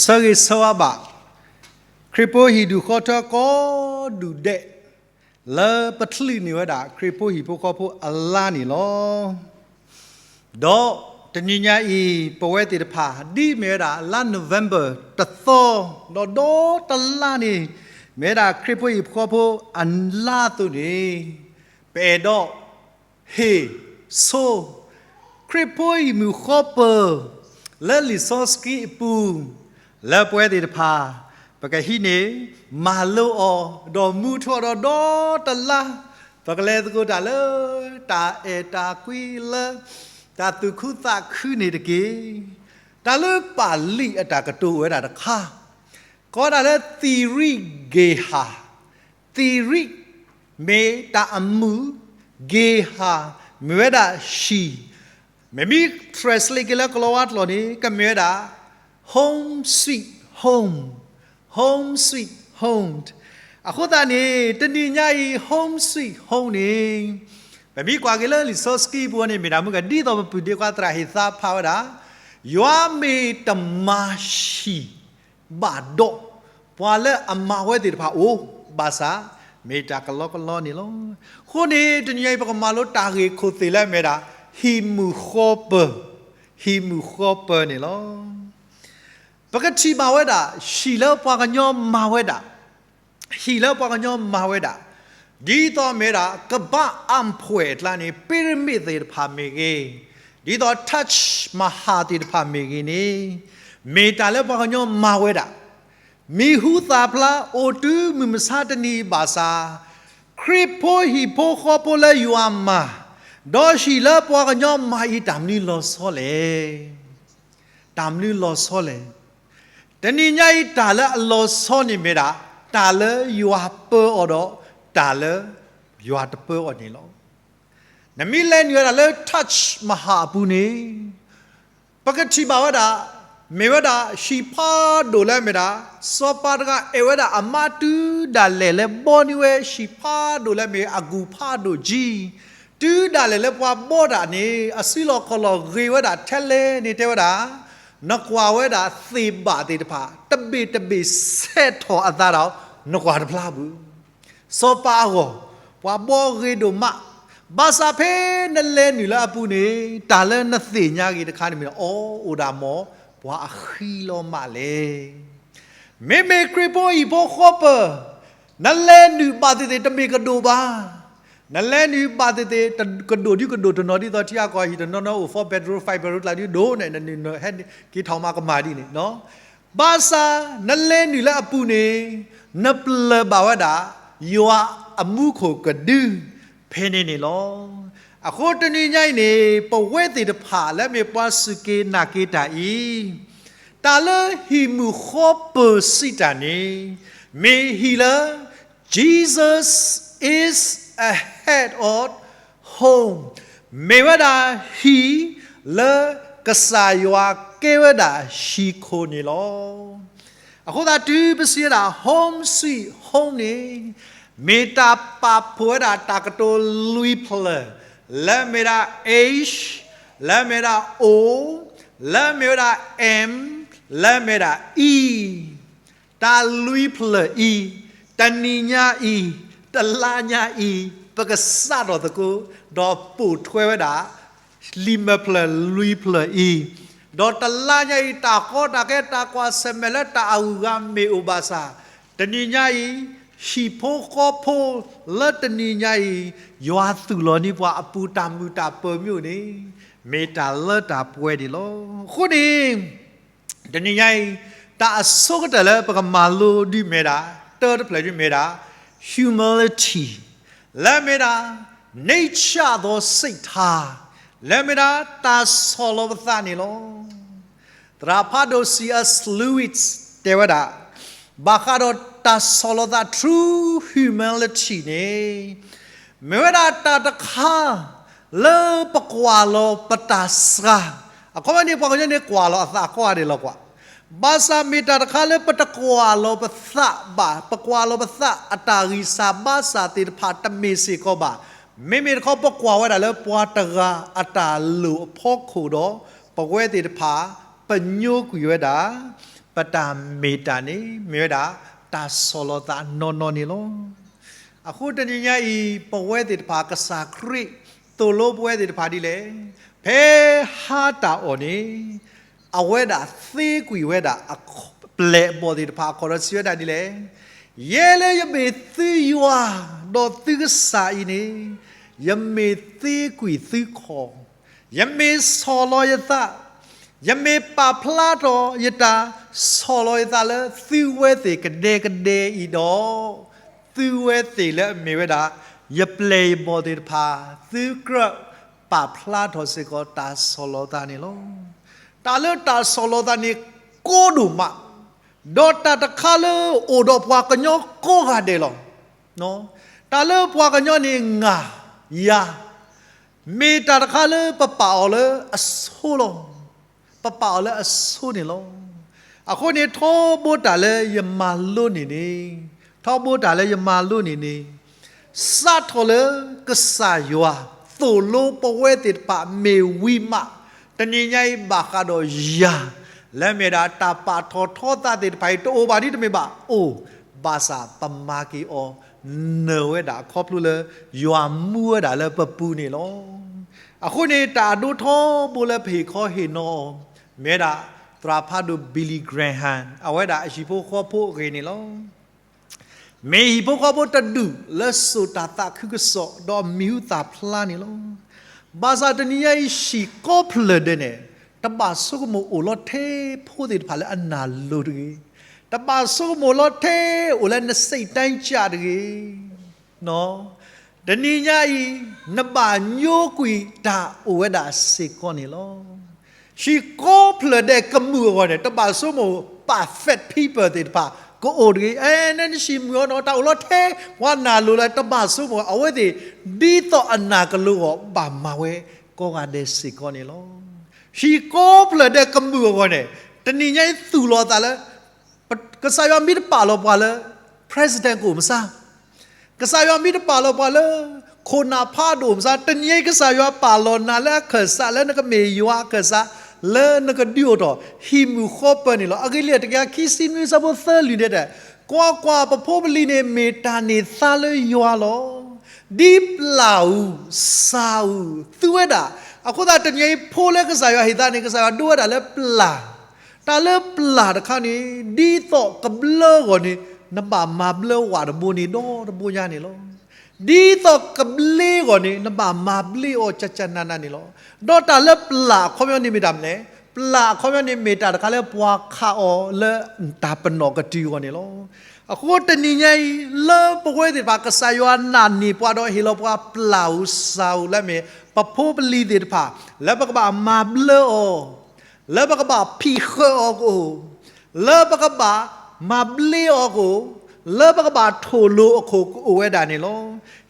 ဆၢဂ့ၤဆၢဝါဘၣ် ခရံာ်ဖိဟံၣ်ဒူၣ်ဃီထၢကိးဒူၣ်ဒဲး လၢပချုးန့ၢ်ဝဲဒၣ်ခရံာ်ဖိဟံၣ်ဖိဃီဖိအလါန့ၣ်လီၤ. ဒီးတနံၤညါအံၤ ပဝဲသ့ၣ်တဖၣ် ဒ်မ့ၢ်ဝဲဒၣ်လါ November တသီ ဒီးဒီတလါန့ၣ် မ့ၢ်ဝဲဒၣ်ခရံာ်ဖိဟံၣ်ဖိဃီဖိအလါအသိးန့ၣ် ပအဲၣ်ဒိး ဟ့ၣ် ဆိ ခရံာ်ဖိဟံၣ်မုၢ်ဃီပၢၤ လၢလံာ်စီဆှံအပူၤ လၢပဝဲသ့ၣ်တဖၣ် ပကဟံးန့ၢ် မၤလိအီၤ ဒီးမူထီၣ်ဒီးဒီတလါ ပကလဲၤသကိးတၢ်လၢ တၢ်အဲၣ်တၢ်ကွံလၢ တၢ်သူၣ်ခုသးခုန့ၣ်တက့ၢ်. တၢ်လၢပၢ်လံၣ်အတၢ်ကတိၤအိၣ်ဝဲဒၣ်တခါ ကိးဒၣ်လၢသံၣ်ရံၣ်က့ၤဟၣ် သံၣ်ရံၣ် မ့ၢ်တၢ်အမုၢ်, က့ၤဟၣ် မ့ၢ်ဝဲဒၣ်ဟံၣ်, မ့မ့ၢ် translate က့ၤလၢကလီၤဝါကျိာ်န့ၣ် ကမ့ၢ်ဝဲဒၣ် home sweet home, home sweet home. အဃိသတးန့ၣ် တနံၤညါအံၤ home sweet home န့ၣ် ပမ့ၢ်ကွၢ်က့ၤလၢလံာ်စီဆှံပူၤန့ၣ် မ့ၢ်တၢ်မုၢ်ဂၤ ဒ်သိးပပုၢ်ဒ့ခွါသရၣ်ဟ့ၣ်သါဖးဝဲဒၣ် ယွၤမ့ၢ်တမၤဟံၣ် ဘၣ်ဒီး ပှၤလၢအမၤဝဲသ့ၣ်တဖၣ်အိၣ် ဘၣ်ဆၣ် မ့ၢ်တၢ်ကလီကလီန့ၣ်လီၤ. အဃိန့ၣ် တနံၤညါအံၤ ပကမၤလိတၢ်ဂ့ၢ်ခိၣ်သ့ၣ်လၢအမ့ၢ်ဒၣ် ဟံၣ်မုၢ်ဃီပၢၤ, ဟံၣ်မုၢ်ဃီပၢၤန့ၣ်လီၤ. ပကထံၣ်ဘၣ်ဝဲဒၣ် ဟံၣ်လၢပှၤကညီမၤဝဲဒၣ် ဟံၣ်လၢပှၤကညီမၤဝဲဒၣ် ဒ်သိးမ့ၢ်ဝဲဒၣ် ကဘၣ်အၣ်ဖှဲးအကျါန့ၣ် ပံရမ့ၣ်သ့ၣ်တဖၣ်မ့ၢ်ဂ့ၤ, ဒ်သိး Taj Mahal သ့ၣ်တဖၣ်မ့ၢ်ဂ့ၤန့ၣ် မ့ၢ်တၢ်လၢပှၤကညီမၤဝဲဒၣ် မံၤဟူသၣ်ဖျါအိၣ်တုၤမုၢ်မဆါတနံၤအံၤဘၣ်ဆၣ် ခရံာ်ဖိဟံၣ်ဖိဃီဖိလၢယွၤမၤ ဒီးဟံၣ်လၢပှၤကညီမၤအံၤ တၢ်မနုၤလီၤဆီလဲၣ်. တၢ်မနုၤလီၤဆီလဲၣ်. တနံၤညါအံၤ တၢ်လၢအလီၤဆီန့ၣ်မ့ၢ်ဒၣ် တၢ်လၢယွၤပၢအီၤဒီး တၢ်လၢယွၤတပၢအီၤန့ၣ်လီၤ. နမ့ၢ်လဲၤနုာ်ဝဲဒၣ်လၢ Taj Mahal အပူၤန့ၣ် ပကထံၣ်ဘၣ်ဝဲဒၣ် မ့ၢ်ဝဲဒၣ်ဟံၣ်ဖးဒိၣ်လၢအမ့ၢ်ဒၣ် စီၤပၤတဂၤအဲၣ်ဝဲဒၣ်အမါတုၤဒၣ်လဲာ်လၢဘီန့ၢ်ဝဲဟံၣ်ဖးဒိၣ်လၢအမ့ၢ်အဂူၢ်ဖးဒိၣ်ကံ တုၤဒၣ်လဲာ်လၢပှၤဘီတၢ်န့ၣ် အစုလီၢ်ခီၣ်လီၢ်ဂ့ၤဝဲဒၣ်ထဲလဲၣ်န့ၣ်တဲဝဲဒၣ် နကွၢ်ဝဲဒၣ်သ့ၣ်ဘၣ်သ့ၣ်တဖၣ် တဘ့ၣ်တဘ့ၣ်ဆဲးထီၣ်အသးဒီး နကွၢ်တဖျါဘၣ် စီၤပၤအဂီၢ် ပှၤဘီဂ့ၤဒိၣ်မး, ဘၣ်ဆၣ်ဖဲနလဲၤနုာ်လၢအပူၤန့ၣ် တၢ်လၢနသ့ၣ်ညါဂ့ၤတခါန့ၣ်မ့ၢ် အိၣ်ဒၣ်မ့ၢ် ပှၤအဃံလီၤမးလဲၣ်. မ့မ့ၢ်ခရံာ်ဖိဟံၣ်ဖိဃီပၢၤ နလဲၤနုာ်ဘၣ်သ့ၣ်သ့ၣ်တမ့ၢ်ကဒိၣ်ဘၣ်. နလဲၤနုာ်ဘၣ်သ့ၣ်သ့ၣ် ကဒိၣ်ဒုကဒိၣ်တနီၤ ဒ်သိးထံအကီၢ်ဟံၣ်တနီၤနီၤအိၣ် four bedroom five bedroom ကျါဒုဒိၣ်န့ၣ် နနုာ်နဟဲက့ၤထီၣ်မးကမၣ်ဒ်န့ၣ် ဘၣ်ဆၣ် နလဲၤနုာ်လၢအပူၤန့ၣ် နပျၢၢ်ဘၣ်ဝဲဒၣ် ယွၤအမူခိၣ်ကဒု ဖဲန့ၣ်န့ၣ်လီၤ. အဃိတနံၤညါအံၤန့ၣ် ပဝဲသ့ၣ်တဖၣ်လၢမ့ၢ်ပှၤစူၢ်က့ၤနာ်က့ၤတၢ်အံၤ တၢ်လၢဟံၣ်မုၢ်ဃီပၢၤစံးတၢ်န့ၣ် မ့ၢ်ဟံၣ်လၢ Jesus is ahead of home မ့ၢ်ဝဲဒၣ်ဟံၣ်လၢကစၢ်ယွၤကဲဝဲဒၣ်ဟံၣ်ခိၣ်န့ၣ်လီၤ. အဃိသတးတုၤပစံးဝဲဒၣ် home sweet home န့ၣ် မ့ၢ်တၢ်ပာ်ဖှိၣ်ဝဲဒၣ်တၢ်ကတိၤလွံၢ်ဖျၢၣ် လၢမ့ၢ်ဒၣ် H, လၢမ့ၢ်ဒၣ် O, လၢမ့ၢ်ဝဲဒၣ် M, လၢမ့ၢ်ဒၣ် E တၢ်လွံၢ်ဖျၢၣ်အံၤ တနံၤညါအံၤ တလါညါအံၤ ပကစးထီၣ်သကိး ဒီးပိာ်ထွဲဝဲဒၣ် လံာ်မဲာ်ဖျၢၣ်လွံၢ်ဖျၢၣ်အံၤ ဒီးတလါညါအံၤ တၢ်ကီတၢ်ခဲတၢ်ကွၢ်ဆၢၣ်မဲာ်လၢတၢ်အဂုၤအဂၤမ့ၢ်အိၣ်ဘၣ်ဆၣ် တနံၤညါအံၤ ဟံၣ်ဖိဃီဖိလၢတနံၤညါအံၤ ယွၤသူၣ်လီၤန့ၢ်ပှၤအပူၤတၢ်မုာ်တၢ်ပၢၤမ့ၢ်အိၣ်န့ၣ် မ့ၢ်တၢ်လၢတၢ်ပှဲၤန့ၣ်လီၤ. အဃိန့ၣ် တနံၤညါအံၤ တၢ်အဆိကတၢၢ်လၢပကမၤလိဒုးမ့ၢ်ဒၣ် တၢတဖျၢၣ်ဒုးမ့ၢ်ဒၣ် humility လၢမ့ၢ်ဒၣ် nature အသိးစံးထါ လၢမ့ၢ်ဒၣ်တၢ်ဆီၣ်လီၤပသးန့ၣ်လီၤ. သရၣ်ဖးဒိၣ် C S Lewis တဲဝဲဒၣ် ဘၣ်ဃးဒီးတၢ်ဆီၣ်လီၤသး true humility န့ၣ် မ့ၢ်ဝဲဒၣ်တၢ်တခါ လၢပကွၢ်လီၤပတၢ်စှၤ, အခီပညီန့ၣ် ပှၤကညီန့ၣ်ကွၢ်လီၤအသးကိးဂၤဒဲးလီၤကွၢ်, ဘၣ်ဆၣ်မ့ၢ်တၢ်တခါလၢပတကွၢ်လီၤပသးဘၣ်, ပကွၢ်လီၤပသးအတၢ်ဂံၢ်စၢ်ဘါစၢ်သ့ၣ်တဖၣ်တမ့ၢ်စ့ၢ်ကီးဘၣ်. မ့မ့ၢ်တခီပကွၢ်ဝဲဒၣ်လၢပှၤတဂၤအတၢ်လိၣ်အဖီခိၣ်ဒီး ပဝဲသ့ၣ်တဖၣ် ပညိကွံာ်ဝဲဒၣ် ပတၢ်မ့ၢ်တၢ်န့ၣ် မ့ၢ်ဝဲဒၣ် တၢ်ဆီၣ်လီၤသးနီၢ်နီၢ်န့ၣ်လီၤ. အဃိတနံၤညါအံၤ ပဝဲသ့ၣ်တဖၣ် ကစၢ်ခရံာ် သိၣ်လိပဝဲသ့ၣ်တဖၣ်ဒ်လဲၣ်, ဖဲဟါတၢ်အီၣ်န့ၣ် အဝဲဒၣ်သ့ကွံာ်ဝဲဒၣ် ပျဲၢ်အဘီၣ်သ့ၣ်တဖၣ်အခီၣ်ဒီးစံးဝဲဒၣ်ဒ်လဲၣ်, ယဲလၢယမ့ၢ်သုယွၤ ဒီးသုကစၢ်အံၤန့ၣ် ယမ့ၢ်သ့ကွံာ်သုခီၣ်, ယမ့ၢ်ဆီၣ်လီၤယသး, ယမ့ၢ်ပာ်ဖျါထီၣ်ယတၢ်ဆီၣ်လီၤယသးလၢသုဝဲသ့ၣ်ကဒဲကဒဲအံၤဒီး, သုဝဲသ့ၣ်လၢအမ့ၢ်ဝဲဒၣ် ယပျဲၢ်ယဘီၣ်သ့ၣ်တဖၣ် သုကြၢးပာ်ဖျါထီၣ်စ့ၢ်ကီးတၢ်ဆီၣ်လီၤသးန့ၣ်လီၤ. တၢ်လၢတၢ်ဆီၣ်လီၤသးန့ၣ် ကိးဒိၣ်မး, ဒီးတၢ်တခါလၢအိၣ်ဒီးပှၤကညီကိးဂၤဒဲးလီၤ. တၢ်လၢပှၤကညီန့ၣ် နၤ ယၤ မ့ၢ်တၢ်တခါလၢပပာ်အီၤလၢအဆိလီၤ. ပပာ်အီၤလၢအဆိန့ၣ်လီၤ. အဃိန့ၣ် ထီဘိတၢ်လၢယမၤလိန့ၢ်န့ၣ်, ထီဘိတၢ်လၢယမၤလိန့ၢ်န့ၣ်, စးထီၣ်လၢကစၢ်ယွၤသိၣ်လိပဝဲသ့ၣ်တဖၣ်မ့ၢ်ဝံၤမး, တနံၤညါအံၤဘၣ်ဃးဒီးယၤ, လၢမ့ၢ်ဒၣ်တၢ်ပာ်ထီၣ်ထီသးသ့ၣ်တဖၣ်အံၤ တအိၣ်ဘၣ်ဒ်တမ့ၢ်ဘၣ်, အိၣ်, ဘၣ်ဆၣ်ပမၤက့ၤအီၤ နၢၤဝဲဒၣ်ခီဖျိလၢ ယွၤမူဝဲဒၣ်လၢပပူၤန့ၣ်လီၤ. အဃိန့ၣ် တၢ်အဒိထီဘိလၢပဟ့ၣ်ခီဟ့ၣ်နီၤအီၤ မ့ၢ်ဝဲဒၣ် သရၣ်ဖးဒိၣ် Billy Graham အဝဲဒၣ်အဟံၣ်ဖိဃီဖိအဂ့ၢ်န့ၣ်လီၤ. မ့ၢ်ဟံၣ်ဖိဃီဖိတဒူၣ်လၢစိာ်တၢ်သးခုကစီၣ် ဒီးမံၤဟူသၣ်ဖျါန့ၣ်လီၤ. ဘၣ်ဆၣ်တနံၤညါအံၤ ဟံၣ်ကိးဖျၢၣ်ဒဲးန့ၣ် တဘၣ်ဆိကမိၣ်အိၣ်လီၤထဲဖိသ့ၣ်တဖၣ်လၢအနၢ်လိၤတဂ့ၤ, တဘၣ်ဆိကမိၣ်လီၤထဲအိၣ်လၢနစိတ်တိုင်းကျတဂ့ၤ တနံၤညါအံၤ နဘၣ်ညိကွံာ်တၢ်အိၣ်ဝဲဒၣ်စ့ၢ်ကီးန့ၣ်လီၤ. ဟံၣ်ကိးဖျၢၣ်ဒဲးကမုာ်အဂီၢ်န့ၣ် တဘၣ်ဆိကမိၣ် perfect people သ့ၣ်တဖၣ် ကအိၣ်တဂ့ၤ. အဲ နနဟံၣ်မုာ်အီၤနီၤ တၢ်အိၣ်လီၤထဲ ပှၤနၢ်လိၤလၢ တဘၣ်ဆိကမိၣ် အဝဲသ့ၣ် ဒ်သိးအနၢ်ကလိၤအဂီၢ် ဘၣ်မၤဝဲကိးဂၤဒဲးစ့ၢ်ကီးန့ၣ်လီၤ. ဟံၣ်ကိးဖျၢၣ်ဒဲးကမုာ်အဂီၢ်န့ၣ် တနံၤညါအံၤသူၣ်လီၤသးလၢ ကစၢ်ယွၤမ့ၢ်တပာ်လီၤပှၤလၢ president ကအိၣ်မစါ, ကစၢ်ယွၤမ့ၢ်တပာ်လီၤပှၤလၢ ခိၣ်နၢ်ဖးဒိၣ်မစါ, တနံၤအံၤကစၢ်ယွၤပာ်လီၤနၤလၢအခၢၣ်စး လၢနကမ့ၢ်ယွၤအခၢၣ်စး လၢနကဒုးအိၣ်ထီၣ် ဟံၣ်မုာ်ဃီပၢၤန့ၣ်လီၤ. အဂ့ၢ်လံ တကယၤခံဆံနွံ ဆၢဖိသၢလွံၢ်ဒဲးတဲ, ကွၢ်ကွၢ်, ပဖိပလံၤန့ၣ် မ့ၢ်တၢ်န့ၢ်သါလၢယွၤလီၤ. ဒ်ပျၢ်ဧိၤ စၤဧိၤ သူဝဲဒၣ်, အဃိသတးတနံၤအံၤ ဖိလၢကစၢ်ယွၤဟ့ၣ်သါန့ၣ် ကစၢ်ယွၤဒိဝဲဒၣ်လၢပျၢ် တၢ်လၢပျၢ်တခါန့ၣ် ဒ်သိးကဘျၢအဂီၢ်န့ၣ် နဘၣ်မၤဘျၢဝးတဘိန့ၣ်ဒီတဘိညါန့ၣ်လီၤ. ဒ်သိးကဘျ့အဂီၢ်န့ၣ် နဘၣ်မၤဘျ့အီၤကကနးနးန့ၣ်လီၤ. ဒီးတၢ်လၢပျၢ်အခီပညီန့ၣ်မ့ၢ်တၢ်မနုၤလဲၣ်, ပျၢ်အခီပညီန့ၣ်မ့ၢ်တၢ်တခါလၢပှၤခးအီၤလၢတၢ်ပနီၣ်ကတုၤအဂီၢ်န့ၣ်လီၤ. အဃိတနံၤညါအံၤ လၢပဝဲသ့ၣ်တဖၣ် ကစၢ်ယွၤနာ်န့ၢ်ပှၤဒီးဟ့ၣ်လီၤပှၤပျၢ်ဧိၤစၤဧိၤလၢမ့ၢ် ပဖိပလံၤသ့ၣ်တဖၣ် လၢပကဘၣ်မၤဘျၢအီၤ လၢပကဘၣ်ဖံးဃၢအီၤကအိၣ်, လၢပကဘၣ်မၤဘျ့အီၤကအိၣ်, လၢပကဘၣ်ထိၣ်လိၤအခိၣ်ကအိၣ်ဝဲဒၣ်န့ၣ်လီၤ.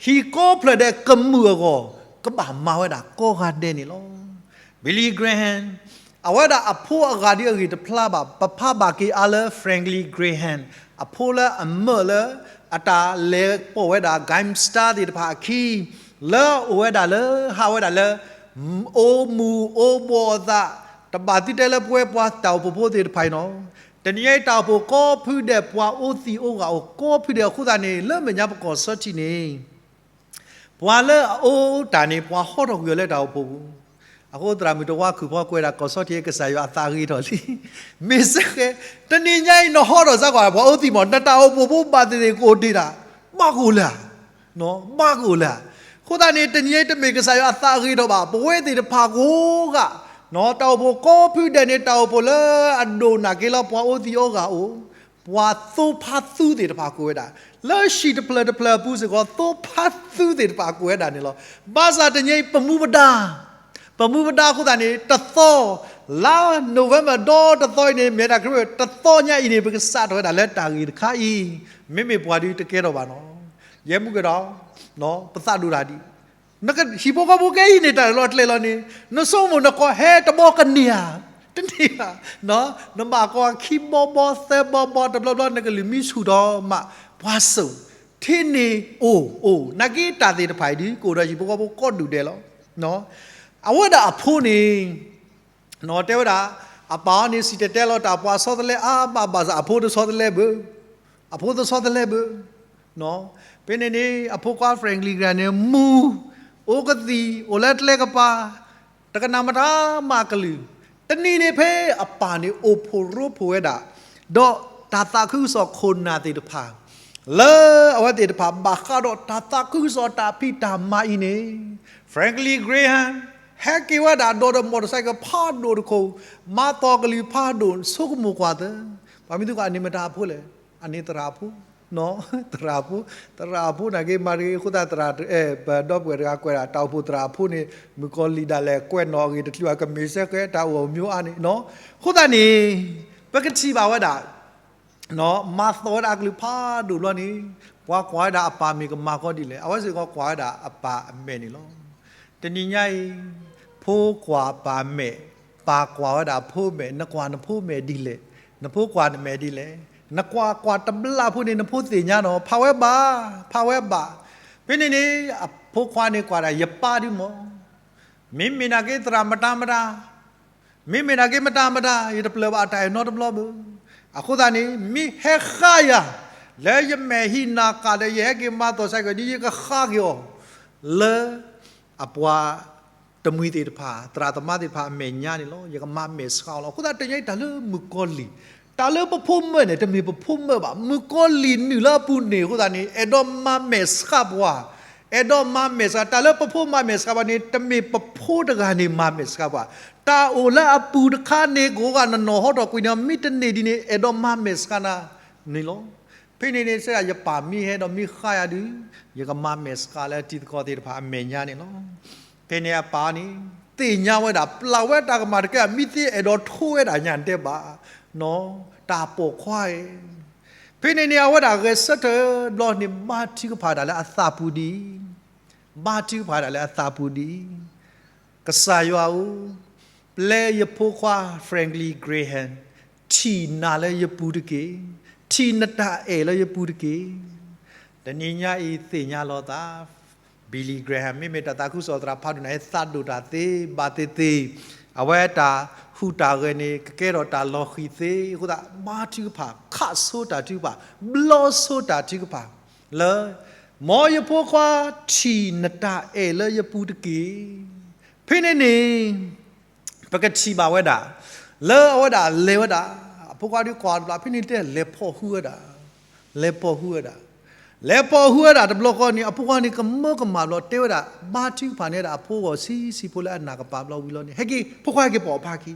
ဟံၣ်ကိးဖျၢၣ်ဒဲးကမုာ်အဂီၢ် ကဘၣ်မၤဝဲဒၣ်ကိးဂၤဒဲးန့ၣ်လီၤ. Billy Graham အဝဲဒၣ်အဖိအဂၤဒ်အဂ့ၢ်တဖျါဘၣ်, ပဖးဘၣ်က့ၤအါလၢ Franklin Graham အဖိလၢအမၢလၢ အတၢ်လဲၤပိာ်ဝဲဒၣ် gangster သ့ၣ်တဖၣ်အခံ လၢအအိၣ်ဝဲဒၣ်လၢ ဟးဝဲဒၣ်လၢ အိၣ်မူအိၣ်ဘှီးအသး, တဘၣ်သံတဲလၢပဝဲပှၤတၢ်အိၣ်ဖှိၣ်ဖိသ့ၣ်တဖၣ်အံၤနီၤ. တနံၤအံၤတၢ်အိၣ်ဖှိၣ်ကိးဖုဒဲး ပှၤအိၣ်သံးအိၣ်ဂၢၢ်အိၣ်ကိးဖုဒဲးအဃိသတးန့ၣ် လၢမဲာ်ညါပကီၢ်စီထံးန့ၣ် ပှၤလၢအအိၣ်တၢ်န့ၣ် ပှၤဟီထီၣ်ကွံာ်အီၤလၢတၢ်အိၣ်ဖှိၣ်ပူၤ, အဃိသရၣ်မုၣ်တဝါခုၣ်ဖီကွဲးဒၣ် ကီၢ်စီထံးကစၢ်ယွၤအသးဂ့ၤထီၣ်လံ. မ့ၢ်စ့ၢ်ကီး တနံၤညါအံၤနဟီထီၣ်စ့ၢ်ကီး ပှၤအိၣ်သံးမး နတၢ်အိၣ်ဖှိၣ်ဖိဘၣ်သ့ၣ်သ့ၣ်ကအိၣ်တ့ၢ်တၢ်, ဘၣ်ကအိၣ်လၢ ဘၣ်ကအိၣ်လၢ. အဃိသတးန့ၣ် တနံၤအံၤတမ့ၢ်ကစၢ်ယွၤအသးဂ့ၤထီၣ်ဘၣ် ပဝဲသ့ၣ်တဖၣ်ကိးဂၤ, တၢ်အိၣ်ဖှိၣ်ကိးဖုဒဲးန့ၣ် တၢ်အိၣ်ဖှိၣ်လၢအဒိၣ်နာ်က့ၤလၢပှၤအိၣ်သံးအိၣ်ဂၢၢ်အိၣ်, ပှၤသိဖါသူသ့ၣ်တဖၣ်ကအိၣ်ဝဲဒၣ်, လၢဟံၣ်တဖျၢၣ်တဖျၢၣ်အပူၤစ့ၢ်ကီး သိဖါသူသ့ၣ်တဖၣ်ကအိၣ်ဝဲဒၣ်န့ၣ်လီၤ. ဘၣ်ဆၣ်တနံၤအံၤပမူပဒါ ပမူပဒါအဃိသတးန့ၣ် တသီ, လါ November ဒီတသီအံၤန့ၣ် မ့ၢ်ဒၣ်ခရံာ် တသီညါအံၤန့ၣ် ပကစးထီၣ်ဝဲဒၣ်လၢတၢ်ဂ့ၢ်တခါအံၤ, မ့မ့ၢ်ပှၤဒုးတကဲထီၣ်ဘၣ်နီၤ. ယဲမူကဒီး ပသးဒိၣ်တၢ်ဒံး, နကဟံၣ်ဖိဃီဖိကဲအံၤန့ၣ်တၢ်လီၤကျဲၤလီၤန့ၣ် နဆိကမိၣ်နကိးဟဲတဘီကန့ၢ်ဧါ, တန့ၢ်ဘၣ်, နဘၣ်ကိးခံဘီဘီသၢဘီဘီတဘျီဘျီ နကလုၢ်မံဆူၣ်ထီၣ်မး, ပှၤစိာ်, ထံန့ၣ်အိၣ်အိၣ် နာ်က့တၢ်သ့ၣ်တဖၣ်အံၤဒုး ကအိၣ်ဒီးဟံၣ်ဖိဃီဖိကိးဒူၣ်ဒဲးလီၤ. အဝဲဒၣ်အဖိန့ၣ် တဲဝဲဒၣ် အပၢ်အီၤန့ၣ် စံၣ်တဲၤတဲလီၤတၢ်ပှၤဆီတလဲအါဘၣ်ဘၣ်ဆၣ် အဖိတဆီတလဲဘၣ်, အဖိတဆီတလဲဘၣ်. ဖဲန့ၣ်န့ၣ် အဖိခွါ Franklin Graham န့ၣ် မူအိၣ်ကသံၣ် အိၣ်လၢကျဲကပၤ, တကနၣ်မတၤမးကလုၢ်, တနံၤန့ၣ်ဖဲအပၢ်န့ၣ်အိၣ်ဖှိၣ်ရိဖှိၣ်ဝဲဒၣ်, ဒီးတၢ်သးခုကစီၣ်ခိၣ်နၢ်သ့ၣ်တဖၣ် လၢအဝဲသ့ၣ်တဖၣ်ဘၣ်ဃးဒီးတၢ်သးခုကစီၣ်တၢ်ဖံးတၢ်မၤအံၤန့ၣ် Franklin Graham ဟဲက့ၤဝဲဒၣ်ဒီးဒီး motorcycle ဖးဒိၣ်တခိၣ်, မၤသီၣ်ကလုၢ်ဖးဒိၣ် ဆိကမိၣ်ကွၢ်သၢ, ပှၤမ့ၢ်သံကွၢ် အန့ၣ်မတၤအဖိလဲၣ်, အန့ၣ်သရၣ်ဖိ, သရၣ်ဖိ, သရၣ်ဖိနာ်က့ မၤတဂ့ၤအဃိသတး သရၣ် ပဒီပုၢ်ဝဲၢ်တဂၤကွဲးဒၣ် တၢ်အိၣ်ဖှိၣ်သရၣ်ဖိန့ၣ် မုၣ်ကီၤလံၢ်ဒၣ်လဲာ်ကွဲးနီၣ်အဂ့ၢ်တချုး အကမ့ၢ်စဲဃဲတၢ်အိၣ်အမံၤအါန့ၣ်, အဃိသတးန့ၣ် ပကထံၣ်ဘၣ်ဝဲဒၣ် မၤသီၣ်ဝဲဒၣ်အကလုၢ်ဖးဒိၣ်ဘျီန့ၣ် ပှၤကွၢ်ဝဲဒၣ်အပၢ်မ့ၢ်ကမၤကီဒ်လဲၣ်, အဝဲစ့ၢ်ကီးကွၢ်ဝဲဒၣ်အပၢ်အမဲာ်န့ၣ်လီၤ. တနံၤညါအံၤ ဖိကွၢ်ပၢ်မဲာ်, ပၢ်ကွၢ်ဝဲဒၣ်ဖိမဲာ်, နကွၢ်နဖိမဲာ်ဒ်လဲၣ်, နဖိကွၢ်နမဲာ်ဒ်လဲၣ်, နကွၢ်ကွၢ်တဘျီဖိန့ၣ် နဖိသ့ၣ်ညါနီၤ ဖးဝဲဘၣ်, ဖးဝဲဘၣ်. ဖဲန့ၣ်န့ၣ် အဖိခွါန့ၣ်ကွၢ်ဒၣ် ယပၢ်ဒုမၢ် မ့မ့ၢ်နာ်က့သရၣ်မတၤမတၤ, မ့မ့ၢ်နာ်က့မတၤမတၤ ယတပျၢၤဘၣ်အတၢ်အဲၣ်နီတဘျီဘၣ်. အဃိသတးန့ၣ် မ့ၢ်ဟဲဃါယၤ လၢယမဲာ်ဟံးနၤကးဒီး ယဟဲက့ၤမၤသီၣ်ဆဲးကီးဒ် ယကဃါက့ၤအီၤ လၢအပှၤတမှံၤသ့ၣ်တဖၣ် သရၣ်သမါသ့ၣ်တဖၣ်အမဲာ်ညါန့ၣ်လီၤ. ယကမၤမဲာ်ဆှးအီၤလီၤ. အဃိသတး တနံၤညါအံၤ တၢ်လၢမုၣ်ကီၤလံၢ်, တၢ်လၢပဖိမၢန့ၣ် တမ့ၢ်ပဖိမၢဘၣ်. မုၣ်ကီၤလံၢ်နုာ်လၢအပူၤန့ၣ် အဃိသတးန့ၣ် အဲၣ်ဒိးမၤမဲာ်ဆှးပှၤ, အဲၣ်ဒိးမၤမဲာ်ဆှး, တၢ်လၢပဖိမၤမဲာ်ဆှးပှၤန့ၣ် တမ့ၢ်ပဖိတဂၤန့ၣ်မၤမဲာ်ဆှးပှၤ, တၢ်အိၣ်လၢအပူၤတခါန့ၣ် ကိးဂၤနနီၢ်ဟီထီၣ်ကွံာ်န့ၣ် မ့ၢ်တန့ၢ်ဒ်န့ၣ် အဲၣ်ဒိးမၤမဲာ်ဆှးနၤန့ၣ်လီၤ. ဖဲန့ၣ်န့ၣ် စ့ၢ်ယပၢ်မ့ၢ်ဟဲဒီးမ့ၢ်ဃါယၤဒုး ယကမၤမဲာ်ဆှးလၢတံၤသကိးသ့ၣ်တဖၣ်အမဲာ်ညါန့ၣ်လီၤ. ဖဲန့ၣ်အပၢ်န့ၣ် သ့ၣ်ညါဝဲဒၣ် ပျၢ်ဝဲတၢ်ကမၣ်တကဲ မ့ၢ်သ့အဲၣ်ဒိးထိဝဲဒၣ်ညါတဲဘၣ် တၢ်ပိာ်ခွါဧၢ. ဖဲန့ၣ်န့ၣ် အဝဲဒၣ်ဂဲၤဆၢထၢၣ်ဘျီန့ၣ် ဘါထုကဖၣ်ဒၣ်လၢအသးပူၤဒ်အံၤ, ဘါထုကဖၣ်ဒၣ်လၢအသးပူၤဒ်အံၤ, ကစၢ်ယွၤဧၢ, ပျဲယဖိခွါ Franklin Graham ထံၣ်နၤလၢယပူၤတက့ၢ်, ထံၣ်နတၢ်အဲၣ်လၢယပူၤတက့ၢ်. တနံၤညါအံၤသ့ၣ်ညါလီၤသး Billy Graham မ့မ့ၢ်တၢ်သးခုကစီၣ်သရၣ်ဖးဒိၣ်န့ၣ် သးဒိၣ်တၢ်သ့ဘၣ်သ့ၣ်သ့ၣ်, အဝဲတၢ်ဟူးတၢ်ဂဲၤန့ၣ် ကကဲထီၣ်တၢ်လီၤဃံၤသ့အဃိသတး ဘါထုကဖၣ် ခးဆိတၢ်ထုကဖၣ် ဘျီဆိတၢ်ထုကဖၣ် လၢ မ်ယဖိခွါ ထံၣ်နတၢ်အဲၣ်လၢယပူၤတက့ၢ်. ဖဲန့ၣ်န့ၣ် ပကထံၣ်ဘၣ်ဝဲဒၣ် လၢအဝဲဒၣ်လဲၤဝဲဒၣ် အဖိခွါဒုးကွၢ်တဘျီ ဖဲန့ၣ်တဲလဲၤဖီၣ်ဟုဝဲဒၣ်, လဲၤဖီၣ်ဟုဝဲဒၣ်, လဲၤဖီၣ်ဟုဝဲဒၣ်တဘျီဃီန့ၣ် အဖိခွါန့ၣ်ကမၢကမၣ်ဘျီ တဲဝဲဒၣ် ဘါထုကဖၣ်န့ၢ်ဝဲဒၣ်အဖိဂီၢ်ဆံးဆံးဖိလၢအနၢ်ကပၤဘျီဝံၤလီၤန့ၣ် ဟဲက့ၤ ဖိခွါဟဲက့ၤပိာ်အဖါခံ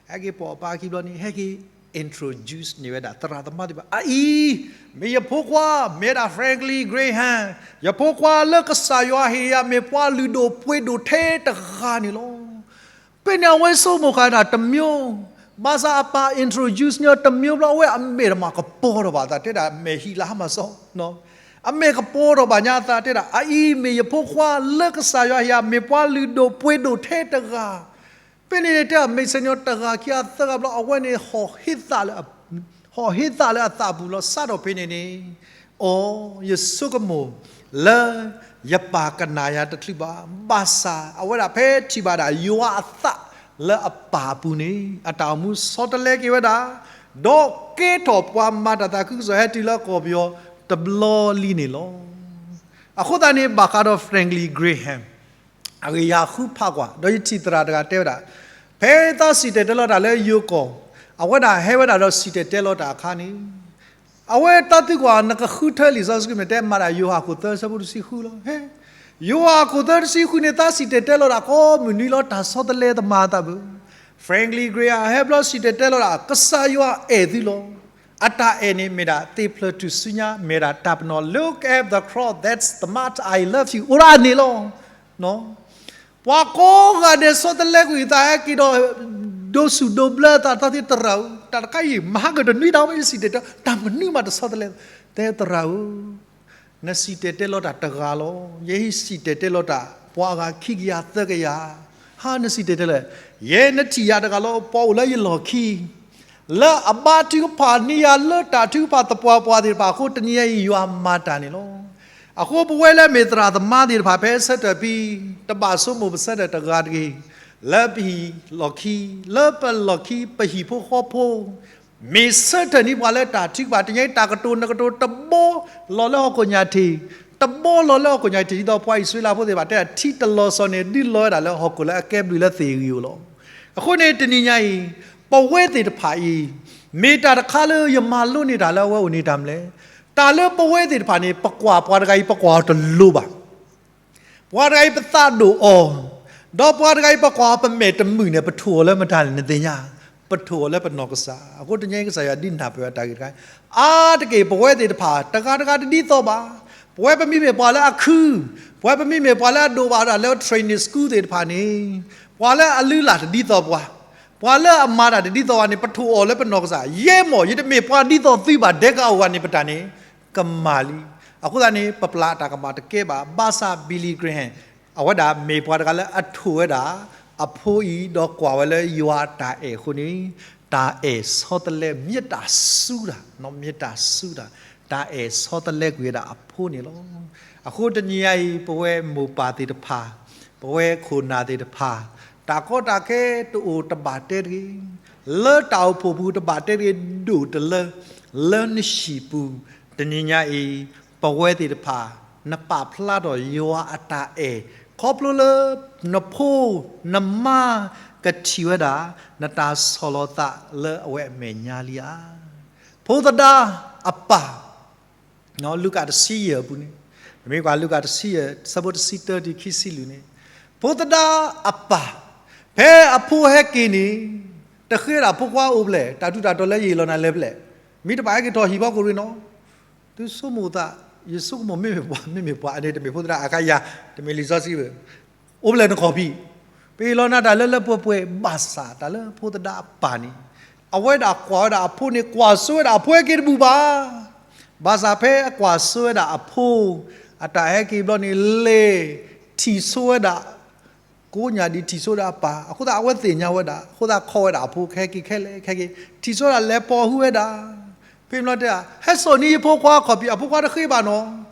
ဟဲက့ၤပိာ်အဖါခံဘျီန့ၣ် ဟဲက့ၤ introduce န့ၢ်ဝဲဒၣ်သရၣ်သမါသ့ၣ်တဖၣ် အအံၤ မ့ၢ်ယဖိခွါ မ့ၢ်ဝဲဒၣ် Franklin Graham ယဖိခွါလၢကစၢ်ယွၤဟ့ၣ်ယၤ မ့ၢ်ပှၤလုၢ်ဒိၣ်ပှ့ၤဒိၣ်ထဲတဂၤန့ၣ်လီၤ. ဖဲန့ၣ်အဝဲဆိကမိၣ်ဃာ်ဒၣ်တမျိုး, ဘၣ်ဆၣ်အပၢ် introduce န့ၢ်တမျိုးဘျီ အဝဲအမဲာ်တမၤကပီၤထီၣ်ဘၣ် သးတဲဒၣ်မဲာ်ဟံၣ်လၢဟါမၢ်စီ အမဲာ်ကပီၤထီၣ်ဘၣ်ညါအသးတဲဒၣ် အအံၤမ့ၢ်ယဖိခွါလၢကစၢ်ယွၤဟ့ၣ်ယၤ မ့ၢ်ပှၤလုၢ်ဒိၣ်ပှ့ၤဒိၣ်ထဲတဂၤ ဖဲန့ၣ်တဲ မ့ၢ်စ့ၢ်ကီးတဂၤခံဂၤသၢဂၤဘျီ အဝဲန့ၣ် ဟီၣ်ဟ့သးလၢအသးပူၤလီၤ. စးထီၣ်ဖဲန့ၣ်န့ၣ် အိ ယဆိကမိၣ်လၢ ယပၢ်ကနၣ်ယၤတချုးဘၣ်, ဘၣ်ဆၣ်အဝဲဒၣ်ဖဲထံၣ်ဘၣ်ဒၣ်ယွၤအသးလၢအပၢ်အပူၤန့ၣ် အတၢ်အိၣ်မူဆီတလဲက့ၤဝဲဒၣ်, ဒီးကဲထီၣ်ပှၤမၤတၢ်သးခုကစီၣ်ဟဲတုၤလၢကီၢ်ပယီၤတဘျီလံန့ၣ်လီၤ. အဃိသတးန့ၣ် ဘၣ်ဃးဒီး Franklin Graham အဂ့ၢ်ယၤဃုဖးကွၢ် ဒီးယထံၣ်သရၣ်တဂၤတဲဝဲဒၣ်, ဖဲသးစံၣ်တဲၤတဲလီၤတၢ်လၢယိၤကီၢ်, အဝဲဒၣ်ဟဲဝဲဒၣ်ဒီးစံၣ်တဲၤတဲလီၤတၢ်အခါန့ၣ်, အဝဲတၢ်သံကွၢ် နကဃုထၢလံာ်စီဆှံမ့ၢ်တဲမၤဒၣ်ယိၤဟၣ်ခိၣ်သၢဆၢဖိတဆံဃုလီၤ. ဟဲ, ယိၤဟၣ်ခိၣ်သၢတဆံဃုန့ၣ် သးစံၣ်တဲၤတဲလီၤတၢ်ကိးမုၢ်နွံလီၤ တၢ်ဆီတလဲတမၤအသးဘၣ်. Franklin Graham ဟဲဘျီစံၣ်တဲၤတဲလီၤတၢ် ကစၢ်ယွၤအဲၣ်သုလီၤ. အတၢ်အဲၣ်န့ၣ်မ့ၢ်ဒၣ် သ့ၣ်ဖျၢၣ်ထူၣ်စုညါ မ့ၢ်ဒၣ်တၢ်ပနီၣ် Look at the cross, that's the mark I love you အိၣ်ဒၣ်န့ၣ်လီၤ. ပှၤကိးဂၤဒဲးဆီတလဲကွံာ်သးဟဲက့ၤဒီး ဒိးဆူၣ်ဒိးဘျၢသး တၢ်သ့ၣ်သရၣ်ဧၢ, တၢ်တခါအံၤ မၤဟးဂီၤတနွံတၢ်ဝဲ ယစံၣ်တဲၤတဲ တၢ်မနုၤမးတဆီတလဲ, တဲသရၣ်ဧၢ နစံၣ်တဲၤတဲလီၤတၢ်တဂၤလီၤ. ယဟံးစံၣ်တဲၤတဲလီၤတၢ် ပှၤအဂၤခံကယၤသၢကယၤ, ဟါနစံၣ်တဲၤတဲလီၤ, ယဲနထံၣ်ယၤတဂၤလီၤ ပှၤအိၣ်လၢယလီၢ်ခံ လၢအဘါထုကဖၣ်န့ၢ်ယၤလၢတၢ်ထုကဖၣ်သပှၢ်ပှၢ်သ့ၣ်တဖၣ်အဃိ တနံၤအံၤယွၤမၤတၢ်န့ၣ်လီၤ. အဃိပဝဲလၢမ့ၢ်သရၣ်သမါသ့ၣ်တဖၣ် ဖဲဆၢထၢၣ်ဖဲ တဘၣ်ဆိကမိၣ်ပဆၢထၢၣ်တဂၤတဂ့ၤ, လၢပဟံၣ်လီၢ်ခံ, လၢပလီၢ်ခံ ပဟံၣ်ဖိဃီဖိ, မ့ၢ်ဆၢထၢၣ်န့ၢ်ပှၤလၢတၢ်ထုကဖၣ်, တနံၤအံၤ တၢ်ကတိၤနကတိၤတဘီလီၤလၢဟီၣ်ခိၣ်ညၣ်ထံး, တဘီလီၤလၢဟီၣ်ခိၣ်ညၣ်ထံး ဒ်သိးပှၤအံၣ်စရ့လးဖိသ့ၣ်တဖၣ်တဲ ထံတလီၤစီၤန့ၣ် ဒုးလီၤဝဲဒၣ်လၢဟီၣ်ခိၣ်လၢအကဲဘျုးလၢသ့ၣ်ဂံၢ်အိၣ်လီၤ. အဃိန့ၣ် တနံၤညါအံၤ ပဝဲသ့ၣ်တဖၣ်အံၤ မ့ၢ်တၢ်တခါလၢယမၤလိန့ၢ်တၢ်လၢအဝဲအိၣ်န့ၣ်တၢ်မနုၤလဲၣ်. တၢ်လၢပဝဲသ့ၣ်တဖၣ်န့ၣ် ပကွၢ်ပှၤတဂၤအံၤ ပကွၢ်အီၤတလိၤဘၣ်. ပှၤတဂၤအံၤပသးဒိၣ်အီၤ, ဒီးပှၤတဂၤအံၤပကွၢ်အီၤ ပမဲာ်တမုာ်န့ၣ် ပထိၣ်အီၤလၢမတၤလဲၣ် နသ့ၣ်ညါ, ပထိၣ်အီၤလၢပနီၢ်ကစၢ်. အဃိတနံၤအံၤ ကစၢ်ယွၤဒုးနၢ်ပၢၢ်အတၢ်ဂ့ၢ်တခါ, အါတက့ၢ်ပဝဲသ့ၣ်တဖၣ် တဂၤတဂၤတဒ်သိးဘၣ်. ပဝဲပမ့မ့ၢ်ပှၤလၢအခု, ပဝဲပမ့မ့ၢ်ပှၤလၢအဒိၣ်ဘၣ်ဒၣ်လၢ training school သ့ၣ်တဖၣ်န့ၣ်, ပှၤလၢအလုၢ်အလၢ်တဒ်သိးပှၤ, ပှၤလၢအမၤတၢ်တဒ်သိးဘၣ်န့ၣ် ပထိၣ်အီၤလၢပနီၢ်ကစၢ်. ယဲမီၢ် ယတမ့ၢ်ပှၤဒ်သိးသုဘၣ် ဒဲကအိၣ်ဂၤန့ၣ် ပတၢ်န့ၣ် ကမၣ်လံ. အဃိသတးန့ၣ် ပပျၢ်တၢ်ကမၣ်တကဲဘၣ်. ဘၣ်ဆၣ် Billy Graham အဝဲဒၣ်မ့ၢ်ပှၤတဂၤလၢအထိၣ်ဝဲဒၣ် အဖိအံၤ ဒီးကွၢ်ဝဲလၢယွၤအတၢ်အဲၣ်အဃိန့ၣ်, တၢ်အဲၣ်ဆီတလဲ မ့ၢ်တၢ်စူၤတၢ်, မ့ၢ်တၢ်စူၤတၢ်, တၢ်အဲၣ်ဆီတလဲကွံာ်ဝဲဒၣ်အဖိန့ၣ်လီၤ. အဃိတနံၤညါအံၤ ပဝဲမိၢ်ပၢ်သ့ၣ်တဖၣ်, ပဝဲခိၣ်နၢ်သ့ၣ်တဖၣ်, တၢ်ကီတၢ်ခဲတအိၣ်တဘၣ်တဲတဂ့ၤ, လၢတၢ်အိၣ်ဖှိၣ်ပူၤတဘၣ်တဲတဂ့ၤ, ဒိၣ်တလၢ လၢနဟံၣ်ပူၤ, တနံၤညါအံၤ ပဝဲသ့ၣ်တဖၣ် နပာ်ဖျါထီၣ်ယွၤအတၢ်အဲၣ် ခီဖျိလၢ နဖိ နမါ ကထံၣ်ဝဲဒၣ် နတၢ်ဆီၣ်လီၤသးလၢအဝဲအမဲာ်ညါလံဧါ. ဖိသဒါအပၢ် လူၤကၣ်တဆံယဲၢ်အပူၤန့ၣ်, ပမ့ၢ်ကွၢ်လူၤကၣ်တဆံယဲၢ် ဆၢဖိတဆံတၢတုၤခံဆံလွံၢ်န့ၣ်, ဖိသဒါအပၢ်, ဖဲအဖိဟဲက့ၤန့ၣ်, တဃ့ဒၣ်ဖိခွါအိၣ်ဖျဲၣ်, တၢ်ထူးတၢ်တီၤလၢယအ့ၣ်လီၤနၤလၢပျဲၢ်, မ့ၢ်တဘၣ်ဟဲက့ၤထီၣ်ဟံၣ်ဘီကရ့ၤနီၤ. သုဆိကမိၣ်သး, ယဆိကမိၣ်မ့မ့ၢ်ပှၤ, မ့မ့ၢ်ပှၤအန့ၣ် တမ့ၢ်ဖိသဒါအခါယၤ, တမ့ၢ်လံာ်စီဆှံဘၣ်. အိၣ်ဖျဲၣ်နခီၣ်ဖံး, ပအ့ၣ်လီၤနၤတၢ်လၢလၢပှဲၤပှဲၤ, ဘၣ်ဆၣ်တၢ်လၢဖိသဒါအပၢ်န့ၣ်, အဝဲဒၣ်ကွၢ်ဝဲဒၣ်အဖိန့ၣ် ကွၢ်စိဝဲဒၣ်အဖိဟဲက့ၤတဘူၣ်ဘၣ်. ဘၣ်ဆၣ်ဖဲအကွၢ်စိဝဲဒၣ်အဖိ အတၢ်ဟဲက့ၤဘျီန့ၣ် လဲၤထံၣ်စိဝဲဒၣ် ကိးညါဒ်ထံၣ်စိဒၣ်အပၢ်, အဃိသတးအဝဲသ့ၣ်ညါဝဲဒၣ်, အဃိသတးခီဝဲဒၣ်အဖိ ကဟဲက့ၤခဲလၢာ်ခဲက့ၤ, ထံၣ်စိဒၣ်လဲၤပိာ်ဟုဝဲဒၣ်. ဖဲမ့ၢ်တဲ, ဟဲစိာ်န့ၢ်ယဖိခွါခီၣ်ဖံး, အဖိခွါတဃ့ဘၣ်နီၤ,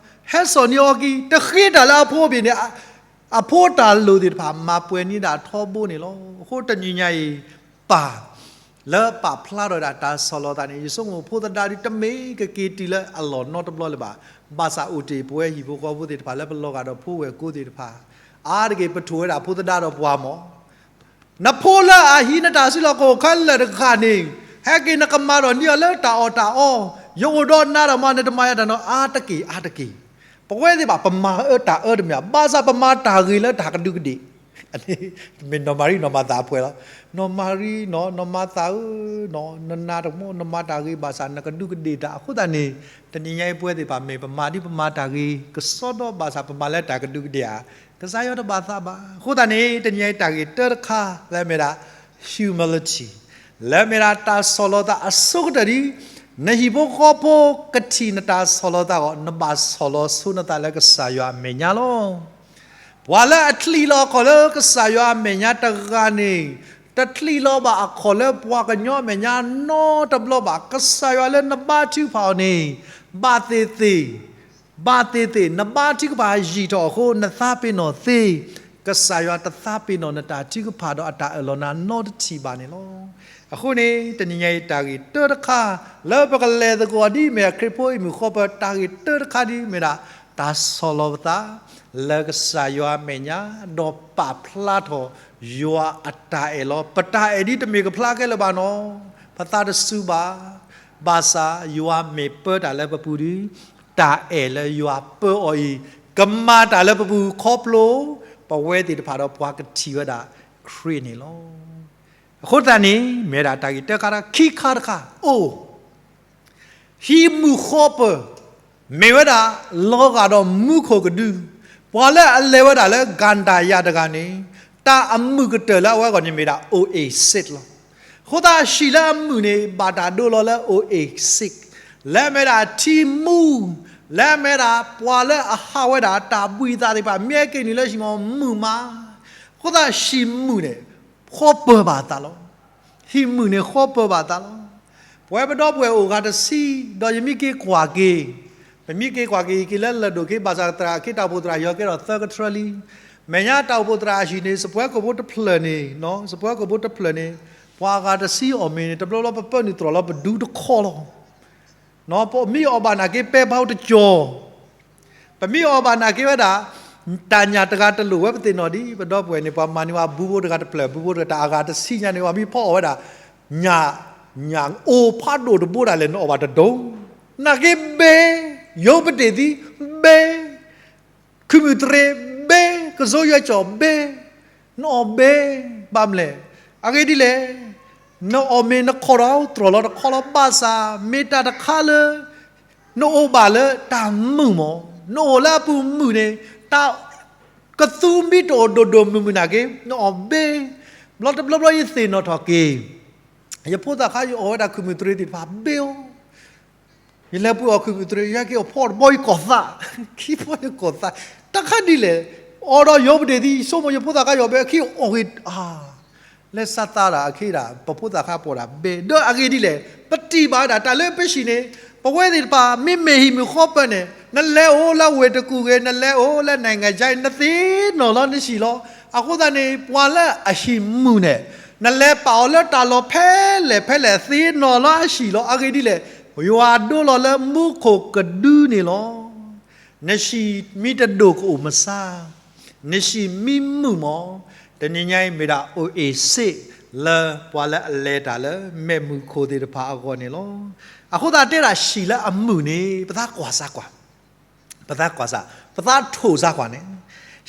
ဟဲစိာ်န့ၢ်အီၤက့ၤ, တဃ့တၢ်လၢအဖိအဘ့ၣ်န့ၣ်, အဖိတၢ်လိၣ်သ့ၣ်တဖၣ် မၤပှဲၤန့ၢ်ဒၣ်ထီဘိန့ၣ်လီၤ. အဃိတနံၤညါအံၤ, ပၢ် လၢပာ်ဖျါထီၣ်ဝဲဒၣ်တၢ်ဆီၣ်လီၤသးန့ၣ် ယဆိကမိၣ်ဖိသဒါဒုးတမ့ၢ်ကက့ၤတုၤလၢအလီၢ်နီတဘျီလၢၤဘၣ်. ဘၣ်ဆၣ်အိၣ်တ့ၢ်ပဝဲဟံၣ်ဖိဃီဖိသ့ၣ်တဖၣ်လၢပလီၤဂာ်ဒီးဖိဝဲၢ်ကိသ့ၣ်တဖၣ်, အါတက့ၢ်ပထိၣ်ဝဲဒၣ်ဖိသဒါဒီးပှၤမၢ်, နဖိလၢအဟံးနတၢ်စုလီၢ်ခီၣ်ခဲလၢာ်တဂၤန့ၣ်, ဟဲက့ၤနကမၤဒီးန့ၢ်အီၤလၢတၢ်အီၣ်တၢ်အီ, ယအိၣ်ဒီးနၤဒီးမ့ၢ်နတမၤယၤတၢ်နီၤ, အါတက့ၢ်အါတက့ၢ်. ပဝဲသ့ၣ်ဘၣ် ပမၤအၢတၢ်အၢတမ့ၢ်ဘၣ်, ဘၣ်ဆၣ်ပမၤတၢ်ဂ့ၤလၢတၢ်ကဒူးကဒ့ၣ် မ့ၢ်နီၢ်မၤရံနီၢ်မၤသးအပှဲၤလီၤ. နီၢ်မၤရံနီၢ်, နီၢ်မၤသးဧၢ, နနၤတမ့ၢ် နမၤတၢ်ဂ့ၤဘၣ်ဆၣ် နကဒူးကဒ့ၣ်တၢ်အဃိသတးန့ၣ်, တနံၤညါအံၤပဝဲသ့ၣ်တဖၣ်မ့ၢ်ပမၤဒ်ပမၤတၢ်ဂ့ၤ ကစီဒီဘၣ်ဆၣ် ပမၤလၢတၢ်ကဒူးကဒ့ၣ်ဧါ, ကစၢ်ယွၤတဘၣ်သးဘၣ်. အဃိသတးန့ၣ် တနံၤညါအံၤတၢ်ဂ့ၢ်တၢတခါလၢအမ့ၢ်ဒၣ် humility လၢအမ့ၢ်ဒၣ်တၢ်ဆီၣ်လီၤသးအဆိကတၢၢ်ဒ် နဟံၣ်ဖိဃီဖိကထံၣ်နတၢ်ဆီၣ်လီၤသးအဂီၢ် နဘၣ်ဆီၣ်လီၤဆိနသးလၢကစၢ်ယွၤအမဲာ်ညါလီၤ. ပှၤလၢအချံးလီၤအခီၣ်လၢကစၢ်ယွၤအမဲာ်ညါတဂၤန့ၣ်, တချံးလီၤဘၣ်အခီၣ်လၢပှၤကညီအမဲာ်ညါနီတဘျီဘၣ်. ကစၢ်ယွၤလၢနဘါထုကဖၣ်အီၤန့ၣ်, ဘၣ်သ့ၣ်သ့ၣ်, ဘၣ်သ့ၣ်သ့ၣ် နဘါထုကဖၣ်ယံာ်ထီၣ်အဃိ နသးပ့ၤနီၣ်သ့, ကစၢ်ယွၤတသးပ့ၤနီၣ်နတၢ်ထုကဖၣ်ဒီးအတၢ်အၢၣ်လီၤနၤနီတထံၣ်ဘၣ်န့ၣ်လီၤ. အဃိန့ၣ် တနံၤညါအံၤတၢ်ဂ့ၢ်တၢတခါ လၢပကလဲၤသကိးဒ်အမ့ၢ်အခရံာ်ဖိအံၤမုၢ်ဃီပၢၤ တၢ်ဂ့ၢ်တၢတခါဒ်အမ့ၢ်ဒၣ် တၢ်ဆီၣ်လီၤပသး လၢကစၢ်ယွၤအမဲာ်ညါ ဒီးပာ်ဖျါထီၣ်ယွၤအတၢ်အဲၣ်လီၤ. ပတၢ်အဲၣ်ဒ်တမ့ၢ်ကဖျါခဲလၢာ်ဘၣ်နီၤ, ပသးတစူၤဘၣ်. ဘၣ်ဆၣ်ယွၤမ့ၢ်ပၢတၢ်လၢပပူၤဒီး တၢ်အဲၣ်လၢယွၤပၢအီၤအံၤ ကမၤတၢ်လၢပပူၤခီဖျိ ပဝဲသ့ၣ်တဖၣ်ဒီးပှၤကထံၣ်ဝဲဒၣ်ခရံာ်န့ၣ်လီၤ. အဃိသတးန့ၣ် မ့ၢ်ဝဲဒၣ်တၢ်ဂ့ၢ်တၢတခါ, ခံခါတခါအိၣ် ဟံးမုၢ်ဃီပၢၤ မ့ၢ်ဝဲဒၣ် လီၤဂာ်ဒီးမူခိၣ်ကဒု, ပှၤလၢအလဲၤဝဲဒၣ်လၢကန္တာရတဂၤန့ၣ် တၢ်အမုာ်ကတၢၢ်လၢအဝဲအဂီၢ်န့ၣ်မ့ၢ်ဒၣ် oasis လီၤ. အဃိသတးဟံၣ်လၢအမုာ်န့ၣ် ဘၣ်တၢ်ဒိလီၤလၢ oasis, လၢအမ့ၢ်ဒၣ်ထံမူ, လၢအမ့ၢ်ဒၣ်ပှၤလၢအဟးဝဲဒၣ်တၢ်ဘှံးသးသ့ၣ်တဖၣ် မ့ၢ်ဟဲက့ၤနုာ်လၢဟံၣ်မီၤမုာ်မး, အဃိသတးဟံၣ်မုာ်န့ၣ် ဃီပၢၤဘၣ်အသးလီၤ. ဟံၣ်မုာ်န့ၣ်ဃီပၢၤဘၣ်အသးလီၤ. ပဝဲပဒီပုၢ်ဝဲၢ်အိၣ်ဂၤတဆံ ဒီးယမ့ၢ်က့ၤကွၢ်က့ၤ, ပမ့ၢ်က့ၤကွၢ်က့ၤ ယက့ၤလၢလၢၢ်ဒိၣ်က့ၤ ဘၣ်ဆၣ်သရၣ်အခ့တၢ်အိၣ်ဖှိၣ်သရၣ်ယီၤကဲထီၣ်သၢကထြၢလံ. မဲာ်ညါတၢ်အိၣ်ဖှိၣ်သရၣ်အဟံၣ်န့ၣ် စပွဲခိၣ်ဖိတဖျၢၣ်န့ၣ်, စပွဲခိၣ်ဖိတဖျၢၣ်န့ၣ် ပှၤအဂၤတဆံအီၣ်မ့ၤန့ၣ် တဘျီဘျီပပၢနုာ်တြီၢ်လီၤပဒူတခီလီၤ. ပမ့ၢ်အီၣ်ဘၣ်နာ်က့ ပဲဘၣ်အိၣ်တကၠီၤ, ပမ့ၢ်အီၣ်ဘၣ်နာ်က့ဝဲဒၣ် တၢ်ညၣ်တဂၤတလိၣ်ဝဲပသ့ၣ်နီၣ်ဒံး ပဒီပုၢ်ဝဲၢ်န့ၣ် ပှၤမၤန့ၢ်ဝဲဘူဖိတဂၤတဖျၢၣ် ဘူဖိတဂၤ တၢ်အဂၤတဆံညါန့ၣ် ပှၤမ့ၢ်ဖီအီၣ်ဝဲဒၣ် ညၣ်, ညၣ်အိၣ်ဖးဒိၣ်တဘိဒၣ်လဲာ် နအီၣ်ဘၣ်တဒိၣ်, နာ်က့ဘဲ, ယိၤပတ့ၢ်သံ, ဘဲ ခုၣ်မုၢ်တြ့ၤ, ဘဲ ကစိယွဲကၠီၣ် ဘဲ, နအီၣ်ဘဲ, ဘၣ်မလဲၣ်, အဂ့ၢ်ဒ်လဲၣ်, နအီၣ်မ့ၤနခီၣ်ဒီးတြီၢ်လီၤတခီလီၤ ဘၣ်ဆၣ် မ့ၢ်တၢ်တခါလၢ နအိၣ်ဘၣ်လၢတၢ်မုာ်မး, နအိၣ်လၢအပူၤမုာ်န့ၣ် တၢ်ကသူမ့ၢ်တအိၣ်ဒိၣ်ဒိၣ်မုၢ်မုာ်နာ်က့ နအီၣ်ဘဲ, ဘျီတဘျီဘျီယသ့ၣ်နီၣ်ထီၣ်က့ၤ ယဖိသၣ်ခါယအီၣ်ဝဲဒၣ်ခုၣ်မုၢ်တြ့ၤသ့ၣ်တဖၣ်ဘဲအီၤ, ယလဲၤပှ့ၤအီၣ်ခုၣ်မုၢ်တြ့ၤ ယဟဲက့ၤအီၣ်ဖီတဘီယကီၢ်သး, ခံဘီယကီၢ်သး, တၢ်ခါဒ်လဲၣ်, အီၣ်ဒီးယိၤပတ့ၢ်သံ ယဆိကမိၣ်ယဖိသၣ်ခါယအီၣ်ဘဲ အခံအီၣ်ဂ့ၤ, လဲၤစးသးဒၣ်အခံဒၣ် ပဖိသၣ်ခါပှၤဒၣ်ဘဲ ဒီးအဂ့ၢ်ဒ်လဲၣ်, ပထံၣ်ဘၣ်ဝဲဒၣ်တၢ်လၢပဟံၣ်န့ၣ် ပဝဲသ့ၣ်တဖၣ် မ့မ့ၢ်ဟံၣ်မုာ်ဃီပၢၢ်န့ၣ် နလဲၤအိၣ်လၢဝ့ၢ်တကူၣ်ဂ့ၤ နလဲၤအိၣ်လၢ နိုင်ငံခြား နသ့ၣ်နီၣ်လီၤနဟံၣ်လီၤ. အဃိသတးန့ၣ် ပှၤလၢအဟံၣ်မုာ်န့ၣ် နလဲၤပာ်အီၤလၢတၢ်လီၢ်ဖဲလဲၣ်ဖဲလဲၣ် သ့ၣ်နီၣ်လီၤအဟံၣ်လီၤ. အဂ့ၢ်ဒ်လဲၣ်, ယွၤဒိလီၤလၢမူခိၣ်ကဒုန့ၣ်လီၤ. နဟံၣ်မ့ၢ်တဒိၣ်ကအိၣ်မဆါ, နဟံၣ်မ့ၢ်မုာ်မး, တနံၤညါအံၤမ့ၢ်ဒၣ် oasis လၢပှၤလၢအလဲၤတၢ်လၢမဲာ်မုာ်ခိၣ်သ့ၣ်တဖၣ်အဂီၢ်န့ၣ်လီၤ. အဃိသတးတဲဒၣ်ဟံၣ်လၢအမုာ်န့ၣ် ပသးကွၢ်စၢ်ကွၢ်, ပသးကွၢ်စၢ်, ပသးထိၣ်စၢ်ကွၢ်န့ၣ်,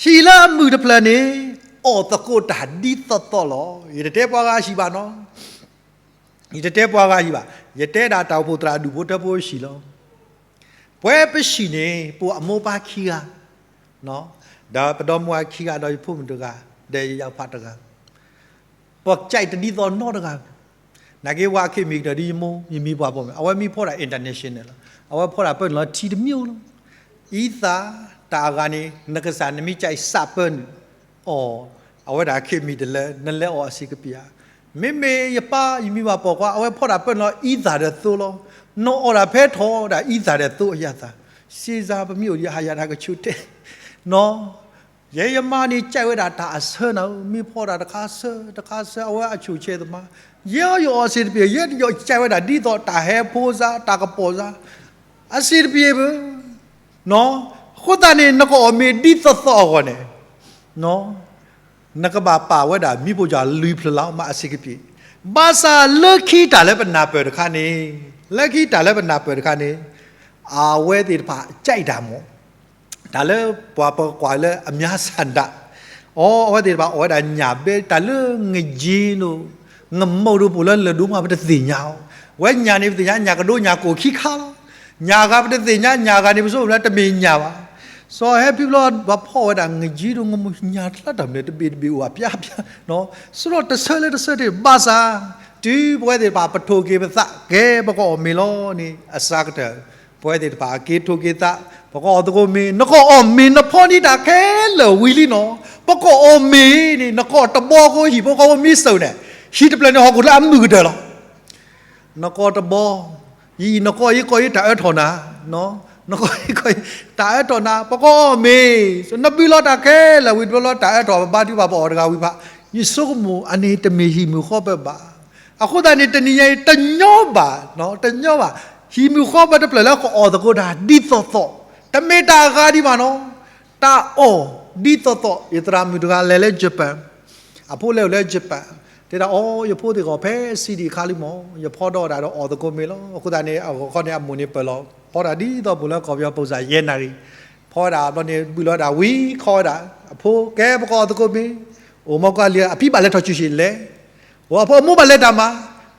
ဟံၣ်လၢအမုာ်တဖျၢၣ်န့ၣ် အီၣ်သကိးတၢ်ဒ်သိးသိးလီၤ. ယတတဲပှၤဂၤဟံၣ်ဘၣ်နီၤ ယတတဲပှၤဂၤဟံၣ်ဘၣ်, ယတဲဒၣ်တၢ်အိၣ်ဖှိၣ်သရၣ်ဒူၣ်ဖိထၢဖိဟံၣ်လီၤ. ပဝဲပဟံၣ်န့ၣ် ပအိၣ်အမိၢ်ပၢ်ခံဂၤ, ဒီးပဒီမါဝၤခံဂၤ ဒီးယဖိမုၣ်တဂၤ, ဒီးယယၤဖးတဂၤ, ပကဲတဒ်သိးနီတဂၤ, နာ်က့ဝဲအခ့မံၤကတၢၢ်ဒ်ယမိၢ် ယမံၤပှၤပိာ်မုၣ် အဝဲမ့ၢ်ဖီဒၣ် international လီၤ. အဝဲဖီဒၣ်ပၢနုာ်လီၤထံတမံၤလီၤ. အံသၣ်တၢ်အဂၤန့ၣ် နကစၢ်နမ့ၢ်ကဲစးပၢနုာ် အီၣ်, အဝဲဒၣ်အခ့မံၤတလၢ နလဲၤအီၣ်အဆံးကပံာ်ဧါ. မ့မ့ၢ်ယပၢ် ယမံၤဘၣ်ပိာ်ခွါ အဝဲဖီဒၣ်ပၢနုာ်လီၤအံသၣ်ဒီးသိလီၤ. နအီၣ်ဒၣ်ဖဲထီၣ်ဒၣ်အံသၣ်ဒီးသိအယၤသၣ်, စ့စါပမ့ၢ်အိၣ်ဒီးဟးယၤတၢ်ကဆူးတဲ, နီၤ, ယဲယမါန့ၣ် ကဲဝဲဒၣ်တၢ်အဆၢနၤဧၢ, မ့ၢ်ဖီဒၣ်တခါဆၢ တခါဆၢ အဝဲအဆိၣ်ဆဲးသမါ, ယဲယအီၣ်အဆံးတပံာ် ယဲယကဲဝဲဒၣ်ဒ်သိးတၢ်ဟဲဖိစါ တၢ်ကပီၤစါ အဆံးတပံာ်ဘၣ်. နီၤ, အဃိသတးန့ၣ် နကအီၣ်မ့ၤဒ်သိးသိးအဂီၢ်န့ၣ်, နီၤ, နကဘၣ်ပာ်ဝဲဒၣ်မံဖိယၤလွံၢ်ဖျၢၣ်လီၤ မ့ၢ်အဆံးကပံာ်. ဘၣ်ဆၣ်လၢခံတၢ်လၢပနၢ်ပၢၢ်တခါန့ၣ်, လၢခံတၢ်လၢပနၢ်ပၢၢ်တခါန့ၣ်, အဝဲသ့ၣ်တဖၣ်ကဲတၢ်မး တၢ်လၢပှၤပကွၢ်လၢအမံၤဆၣ် ဒၣ်, အီ အဝဲသ့ၣ်တဖၣ်အီၣ်ဝဲဒၣ်ညၣ်ဘဲ တၢ်လၢငက့ဒိၣ် ငမိးဒိၣ်ပူၤလၢလၢၢ်ဒိၣ်မး ပတသ့ၣ်ညါအီၤ, ဝဲညၣ်န့ၣ် ပသ့ၣ်ညါ ညၣ်ကဒိညၣ်ကိၢ်ခံခါလီၤ. ညၣ်အဂၤပတသ့ၣ်ညါ ညၣ်အဂၤန့ၣ် ပဆိကမိၣ်လၢတမ့ၢ်ညၣ်ဘၣ်. စီၤဟဲဖံဘျီ ပှၤဖီၣ်ဝဲဒၣ် ငက့ဒိၣ်ငမိး ညၣ်တလၢတၢ်မနုၤ တဘ့ၣ်တဘ့ၣ်အိၣ်အပျါပျါ, စရီတဆၢလၢတဆၢတ့ၢ် ဘၣ်ဆၣ် တုၤပဝဲသ့ၣ်တဖၣ်ပထိၣ်က့ၤပသး ကဲပကအီၣ်မ့ၤလီၤန့ၣ် အစှၤကတၢၢ် ပဝဲသ့ၣ်တဖၣ်က့ၤထိၣ်က့ၤသး ပကအီၣ်သကိးမ့ၤ, နကအီၣ်မ့ၤနဖီန့ၢ်တၢ်ခဲလၢာ်ဝံၤလံနီၤ, ပကအီၣ်မ့ၤန့ၣ် နကအီၣ်တဘီဃိ ဟံၣ်ဖိဃီဖိမ့ၢ်စၢၤန့ၣ်, ဟံၣ်တဖျၢၣ်န့ၣ် ဟီၣ်ခိၣ်လၢအမုာ်ကတၢၢ်လီၤ. နကအီၣ်တဘီ, ယအံၤနကအီၣ်ယကီၢ်ယတၢ်အၢထီၣ်နၤ, နကအီၣ်ယကီၢ်ယတၢ်အၢထီၣ်နၤ, ပကအီၣ်မ့ၤ, နဘုလီၤတၢ်ခဲလၢာ်ဝံၤတဘျီလီၤ တၢ်အၢထီၣ် ပဘါထုကဖၣ်ပအီၣ်တဂၤဝံၤဘၣ်, ယဆိကမိၣ်အန့ၣ်တမ့ၢ်ဟံၣ်မုာ်ဃီပၢၢ်ဘၣ်. အဃိသတးန့ၣ် တနံၤညါအံၤ တညီဘၣ်, တညီဘၣ်, ဟံၣ်မုာ်ဃီပၢၢ်တဖျၢၣ်လၢကအီၣ်သကိးတၢ်ဒ်သိးသိး, တမ့ၢ်တၢ်အဂၤဒံးဘၣ်နီၤ, တၢ်အီၣ်ဒ်သိးသိး, ယသရၣ်မုၣ်တဂၤလဲၤလၢ Japan, အဖိလဲၤအိၣ်လၢ Japan, တဲဒၣ်အီ ယဖိသ့ၣ်ဂီၤဖဲ စံဒံး အခါလံမး ယဖီဒီးဒၣ်ဒီးအီၣ်သကိးမ့ၤလီၤ. အဃိသတးန့ၣ် အဂီၤခီန့ၣ် အမိၢ်န့ၣ်ပၢၢ်လီၤ ဖီဒၣ်ဒ်သိးပူၤလၢကီၢ်ပယီၤ ပုံစံ ယဲၢ်နၣ်ရံၣ်, ဖီဝဲဒၣ်ဘျီန့ၣ် ဘုၣ်လီၤဒၣ်ဝံၤ ခီဝဲဒၣ်, အဖိကဲပကအီၣ်သကိးမ့ၤ, အိၣ်မီကီၢ်လံ အဖံဘၣ်လဲၤထီၣ်ဆူၣ်ဆံးလဲၤ, အဖိအမိၢ်ဘၣ်လဲၤတၢ်မၤ,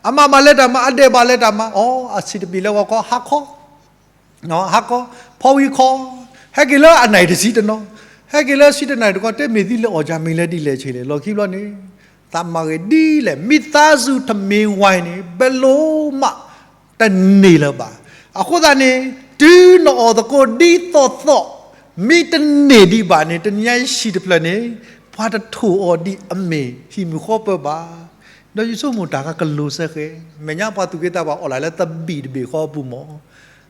အမါဘၣ်လဲၤတၢ်မၤ, အဒဲးဘၣ်လဲၤတၢ်မၤ, အီ အဆံးတပံာ်လၢဂီၤခီ ဟါခီ ဟါခီ, ဖီဝံၤခီ, ဟဲက့ၤလၢအနၣ်ရံၣ်တဆံတနီၤ, ဟဲက့ၤလၢဆံတနၣ်ရံၣ်တခီ တဲမ့ၢ်သံလၢအီၣ်ကၢ်မ့ၤလဲၤဒ်လဲၣ်ဆ့လဲၣ် လီၢ်ခံဘျီန့ၣ်, သးမၤဂ့ၤဒ်လဲၣ် မိသားစု ထမင်းဝိုင်းန့ၣ် ဘယ်လိုမှ တန့ၢ်လၢၤဘၣ်. အဃိသတးန့ၣ် တုၤနအီၣ်သကိးဒ်သိးသိး မ့ၢ်တန့ၢ်ဒံးဘၣ်န့ၣ် တနံၤညါအံၤဟံၣ်တဖျၢၣ်န့ၣ် ပှၤတထိၣ်အီၤဒံးအမ့ၢ်ဟံၣ်မုာ်ဃီပၢၢ်ဘၣ်. ဒီးယဆိကမိၣ်တၢ်ကကလိၤစ့ၢ်ကီး, မဲာ်ညါပှၤသူၣ်က့သးပှၢ်အီၣ်လၢ်လၢသဘံၣ်တဘ့ၣ်ဃီပူၤမး,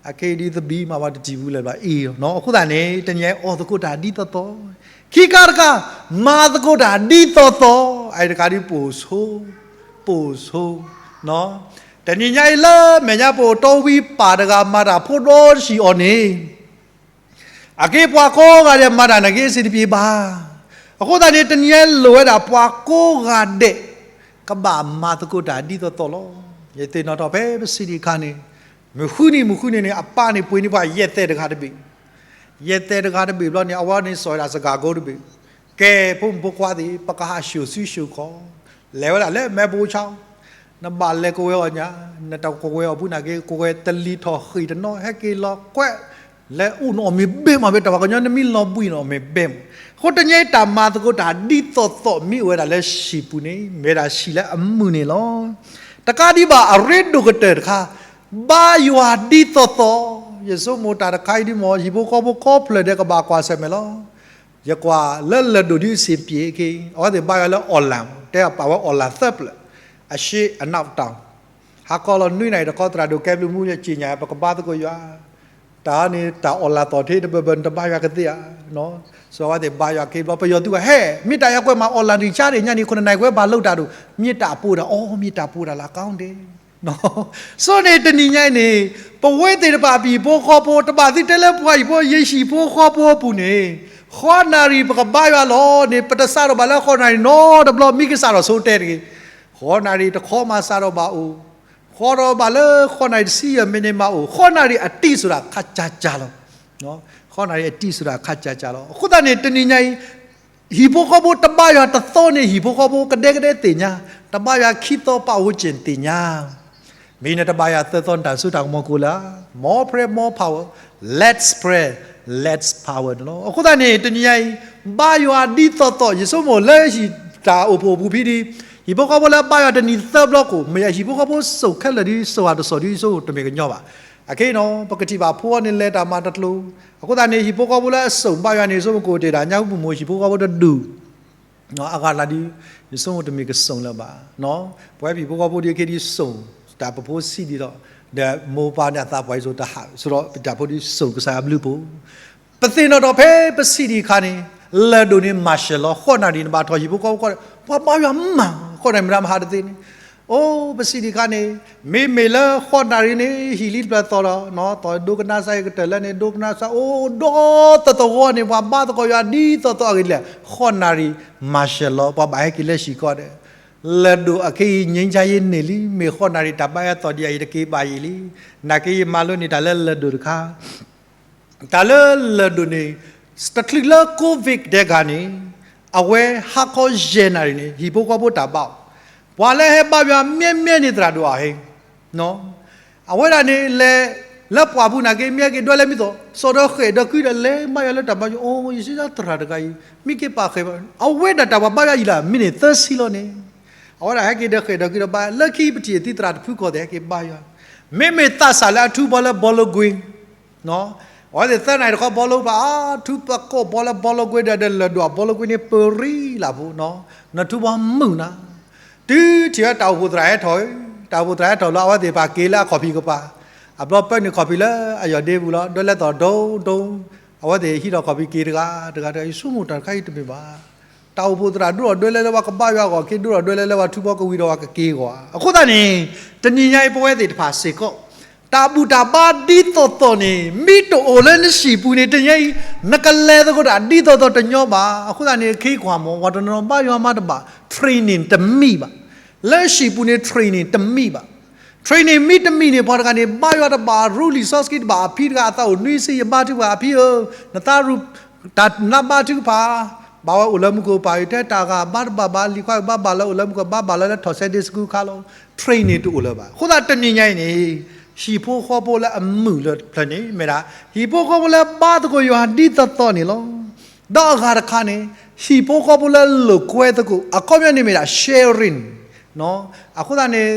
အခဲအံၤဒ်သဘံၣ်မး ပှၤတထံၣ်ဘူးလၢၤဘၣ်အံၤနီၤ. အဃိသတးန့ၣ် တနံၤညါအံၤအီၣ်သကိးတၢ်ဒ်သိးသိး, ခံခါတခါ, မၤသကိးတၢ်ဒ်သိးသိး, အအံၤတခါဒ်ပိာ်ဆိ, ပိာ်ဆိ, တနံၤညါအံၤလၢမဲာ်ညါပအိၣ်တီဝံပာ်တဂၤမၤတၢ်ဖိဒီတဆံးအီၤန့ၣ် အက့ပှၤကိးဂၤဒဲးမၤတၢ်နာ်က့စံးတပံၤဘၣ်. အဃိသတးန့ၣ် တနံၤညါအံၤလိၣ်ဝဲဒၣ်ပှၤကိးဂၤဒဲး ကဘၣ်မၤသကိးတၢ်ဒ်သိးသိးလီၤ. ယသ့ၣ်နီၣ်ထီၣ်ဖဲပစံးဒံးအခါန့ၣ်, မုၢ်ဃုနံၤ မုၢ်ဃုနံၤန့ၣ် အပၢ်န့ၣ်ပှ့ၤန့ၢ်ပှၤယဲၢ်သဲးတဂၤတဘ့ၣ်, ယဲၢ်သဲးတဂၤတဘ့ၣ်ဘျီန့ၣ် အဝဲန့ၣ်စိာ်ဝဲဒၣ်စကၤကိတဘ့ၣ်, ကဲ ဖိမုၣ်ဖိခွါသ့ၣ် ပကဟးဆှိၣ်စုဆှိၣ်ခီ, လဲၤဝဲဒၣ်လၢမဲဘိဆါ နဘၣ်လဲၤကဝဲၤအီၤညါ, နတကဝဲၤအီၤဘူးနာ်က့ ကဝဲၤတလံၤထီၣ်ဃ့ၢ်တနီၤ ဟဲက့ၤလီၤကွဲး, လဲၤအိၣ်နအီၣ်မ့ၢ်ဘဲမး ဖဲတၢ်ပှၤကညီနမ့ၢ်လီၤဘှံးနအီၣ်မ့ၢ်ဘဲမး. အဃိတနံၤညါအံၤတၢ်မၤသကိးတၢ်ဒ်သိးသိးမ့ၢ်အိၣ်ဝဲဒၣ်လၢဟံၣ်ပူၤန့ၣ် မ့ၢ်ဝဲဒၣ်ဟံၣ်လၢအမုာ်န့ၣ်လီၤ. တကးဒံးဘၣ်အရ့ဒိၣ်ကတၢၢ်တခါ, ဘါယွၤဒ်သိးသိး, ယဆိကမိၣ်တၢ်တခါအံၤဒ်မ့ၢ် ဟံၣ်ဖိဃီဖိခီဖျၢၣ်ဒဲးကဘၣ်ကွၢ်ဆၢၣ်မဲာ်လီၤ. ယကွၢ်လၢလၢၢ်ဒိၣ်ဒ်အဆ့ၣ်ပျ့ၤအခ့, အဝဲသ့ၣ်ဘါယွၤလၢ online, တဲပာ်ဝဲ online သၢဖျၢၣ်, အရှေ့အနောက်တောင်, ဟါခီလီၤနွံနၣ်ရံၣ်တခီ သရၣ်ဒိၣ်ကဲဘျုးမူ ယက့ၤညါ ပကဘါသကိးယွၤ, တၢ်န့ၣ် တၢ် online သီၣ်ထ့တဘၢဘၢ နတဘါယွၤကသ့ဧါ. ဆိအဝဲသ့ၣ်ဘါယွၤက့ၤဘျီ ပယီၤသုးဝဲဟဲ, မ့ၢ်တၢ်အံၤကွဲးမး online ရံၣ်ဆါန့ၣ် ညါန့ၣ် ခိၣ်နၢ်နၢ်ကွဲးဘၣ်လိၣ်တၢ်ဒိၣ်, မ့ၢ်တၢ်ပှဲၤဒၣ်, အိ မ့ၢ်တၢ်ပှဲၤဒၣ်လၢအကီဒဲး ဆိန့ၣ်တနံၤညါအံၤန့ၣ်, ပဝဲသ့ၣ်တဖၣ်ပဟံၣ်ဖိဃီဖိ တဘၣ်သ့တဲလၢပှၤဟံၣ်ဖိ ယဟံၣ်ဖိဃီဖိအပူၤန့ၣ်, ဃိးနၣ်ရံၣ်ပကဘါယွၤလီၤန့ၣ် ပတစးထီၣ်ဘၣ်လၢဃိးနၣ်ရံၣ်နီတဘျီ မ့ၢ်ကစးထီၣ်ဆိတဲတဂ့ၤ, ဃိးနၣ်ရံၣ်တခီမးစးထီၣ်ဘၣ်အိၣ်, ဃိးထီၣ်ဘၣ်လၢဃိးနၣ်ရံၣ်တဆံယဲၢ်မံးနံးမးအိၣ်, ဃိးနၣ်ရံၣ်အတံၢ်စူၤဒၣ်ခါကၢ်ကၢ်လီၤ. ဃိးနၣ်ရံၣ်အတံၢ်စူၤဒၣ်ခါကၢ်ကၢ်လီၤ. အဃိသတးန့ၣ် တနံၤညါအံၤ ဟံၣ်ဖိဃီဖိတဘါယွၤတသီန့ၣ် ဟံၣ်ဖိဃီဖိကဒဲကဒဲသ့ၣ်ညါ, တဘါယွၤခံသီပာ်အိၣ်က့ၢ်သ့ၣ်ညါ, မ့ၢ်နတဘါယွၤသၢသီ နတၢ်စိတၢ်ကမီၤကိးလၢ, more prayer, more power, less prayer, less power န့ၣ်လီၤ. အဃိသတးန့ၣ် တနံၤညါအံၤ ဘါယွၤဒ်သိးသိး ယဆိကမိၣ်လၢဟံၣ်တၢ်အိၣ်ဖှိၣ်အပူၤဖဲဒၣ်, ဟံၣ်ဖိဃီဖိလၢဘါယွၤတနံၤသၢဘျီကိး မ့ၢ်ဟံၣ်ဖိဃီဖိစိာ်ခဲလၢာ်ဒ်စိာ်အတစိာ်ဒ်စိတမ့ၢ်ကညီဘၣ်. အခဲအံၤနီၤ ပကထံၣ်ဘၣ်ဖိအီၤန့ၣ်လဲၤတၢ်မၤတကျိၤ, အဃိသတးန့ၣ် ဟံၣ်ဖိဃီဖိလၢအစိာ်ဘါယွၤန့ၣ် ယဆိကမိၣ်ကိးတ့ၢ်ဒၣ် ညါပူၤမိၢ်ဟံၣ်ဖိဃီဖိတဒူၣ် အဂၤလၢဒ် ယဆိကမိၣ်တမ့ၢ်ကစိာ်လၢၤဘၣ်. ပဝဲဟံၣ်ဖိဃီဖိဒ်ခဲဒ်စိာ် တၢ်ပဖိဆံးဒ်ဒီး, ဒီးမိၢ်ပၢ်န့ၣ်အသးပှၢ်အံၤစိာ်တဟး ဆိဒီးပတၢ်ဖိဒ်စိာ်ကစၢ်ယွၤဘျုးပူၤ ပသ့ၣ်နီၣ်ထီၣ်ဖဲပစံးဒံးအခါန့ၣ်, လၢၢ်ဒိၣ်န့ၣ် martial law ဃိးနၣ်ရံၣ်န့ၣ်ဘၣ်ထီၣ်ဟံၣ်ဖိဃီဖိ ပှၤဘါယွၤမး ဃိးနၣ်ရံၣ်မတၤမဟါတသ့န့ၣ်, အိ ပစံးဒံးအခါန့ၣ်, မ့မ့ၢ်လၢဃိးနၣ်ရံၣ်န့ၣ် ဟံၣ်လံတဖျၢၣ်သီၣ်ဒီး သီၣ်ဒိကနၣ်စၢ်အံၤကတၢၢ်လၢန့ၣ် ဒိကနၣ်စၢ်အိၣ်ဒီးသတဝီန့ၣ် ပှၤဘါသကိးယွၤဒ်သိးသိးအဂ့ၢ်ဒ်လဲၣ်, ဃိးနၣ်ရံၣ် martial law ပှၤဘၣ်ဟဲက့ၤလၢဟံၣ်ကီၢ်ဒီး, လၢၢ်ဒိၣ်အခဲအံၤ ငြိမ်းချမ်းရေး န့ၢ်လံ, မ့ၢ်ဃိးနၣ်ရံၣ်တၢ်ဘါယွၤသီၣ်ဒံးအံၤတက့ၤဘၣ်ယံာ်လံ, နာ်က့ယမၤလိန့ၢ်တၢ်လၢလၢၢ်ဒိၣ်တခါ တၢ်လၢလၢၢ်ဒိၣ်န့ၣ်, တချုးလၢ COVID ဒဲးဂၤန့ၣ်, အဝဲဟါခီယဲၢ်နၣ်ရံၣ်န့ၣ် ဟံၣ်ဖိဃီဖိတၢ်ဘါအီၤ, ပှၤလၢဟဲဘါယွၤမ့ၢ်မ့ၢ်န့ၣ်သရၣ်ဒိၣ်အဟ့ၣ်, အဝဲဒၣ်န့ၣ်လဲၤ, လၢပှၢ်ပူၤနာ်က့ မ့ၢ်ဟဲက့ၤဒွဲလၢမံသိး စိာ်ဒီးဃဲၣ်ဒီးကုဒီးလဲၤဘါယွၤလၢတၢ်ဘါယွၤ အိ ယစံးဒၣ်သရၣ်တဂၤအံၤ မ့ၢ်က့ၤပာ်ဃဲၣ်ဘၣ်, အဝဲဒၣ်တၢ်ပှၤဘါယွၤအံၤလၢမံးနံးသၢဆံလီၤန့ၣ်, အဝဲဒၣ်ဟဲက့ၤဒီးဃဲၣ်ဒီးကုဒီးဘါ လၢခံပထံၣ်အသံသရၣ်တဖုကီၢ်သ့ၣ်ဟဲက့ၤဘါယွၤ, မ့မ့ၢ်သးစၢ်လၢအထူဘီလၢဘီလိကွ့ အဝဲသ့ၣ်သၢနၣ်ရံၣ်တခီဘီလိပာ် ထူပကိးဘီလၢဘီလိကွ့ဒီး ဒီးလၢၢ်ဒိၣ်အဘီလိကွ့န့ၣ် ပရံလၢ်ဖိနီၤ, နထူဘီမုာ်နၤ, တုၤထံၣ်ဝဲတၢ်အိၣ်ဖှိၣ်သရၣ်ဟဲထီၣ်, တၢ်အိၣ်ဖှိၣ်သရၣ်ဟဲထီၣ်လၢအဝဲသ့ၣ်တဖၣ်က့ၤလၢအခီၣ်ဖံးကပၤ, အဘျီပၢနုာ်ခီၣ်ဖံးလၢအယီၢ်ဒ့ပူၤလီၤ ဒွဲလဲသီၣ်ဒိၣ်ဒိၣ်, အဝဲသ့ၣ်ဟံးထီၣ်ခီၣ်ဖံးက့ၤတဂၤတဂၤတဂၤ ယဆိကမိၣ်တၢ်တခါအံၤတမ့ၢ်ဘၣ် တၢ်အိၣ်ဖှိၣ်သရၣ်ဒိၣ်ထီၣ်ဒွဲလဲလၢပှၤကဘါယွၤအဂီၢ် က့ၤဒိၣ်ထီၣ်ဒွဲလဲလၢပှၤထူဘီကဝံၤဒီးပှၤကက့ၤအဂီၢ်ဧါ. အဃိသတးန့ၣ် တနံၤညါအံၤပဝဲသ့ၣ်တဖၣ်စ့ၢ်ကီး တၢ်ဘူၣ်တၢ်ဘါဒ်သိးသိးန့ၣ် မ့ၢ်တအိၣ်လၢနဟံၣ်ပူၤန့ၣ် တနံၤညါအံၤ နကလဲၤသကိးတၢ်ဒ်သိးသိးတညီဘၣ်. အဃိသတးန့ၣ် ခဲအံၤကွၢ်မး ပှၤတနီၤဘါယွၤမးတဘၣ် training တမံၤဘၣ်. လၢဟံၣ်ပူၤန့ၣ် training တမံၤဘၣ်. training မ့ၢ်တမံၤန့ၣ် ပှၤတဂၤန့ၣ် ဘါယွၤတဘၣ် ရူလံာ်စီဆှံတဘၣ် အဖံတဂၤအသးအိၣ်နွံဆံ ယဘါထုကဖၣ်အဖံဧၢ, နသးရူၢ် တၢ်နါဘါထုကဖၣ်, ဘၣ်ဝဲအိၣ်လၢမူခိၣ်ပၢ်အံၤ တဲတၢ်ဂၤဘါတဘၣ်ဘၣ် လံၤခွါအံၤဘါဘၣ်လၢအိၣ်လၢမူခိၣ် ဘါဘၣ်လၢလၢထီၣ်ဆဲး day school ခါလီၤ. training တအိၣ်လၢၤဘၣ်. အဃိသတးတနံၤညါအံၤန့ၣ် ဟံၣ်ဖိဃီဖိလၢအမုာ်လၢဖျၢၣ်န့ၣ် မ့ၢ်ဒၣ် ဟံၣ်ဖိဃီဖိလၢဘါသကိးယွၤဒ်သိးသိးန့ၣ်လီၤ. ဒီးအဂၤတခါန့ၣ် ဟံၣ်ဖိဃီဖိလၢလိာ်ကွဲသကိး အခီပညီန့ၣ်မ့ၢ်ဒၣ် sharing အဃိသတးန့ၣ်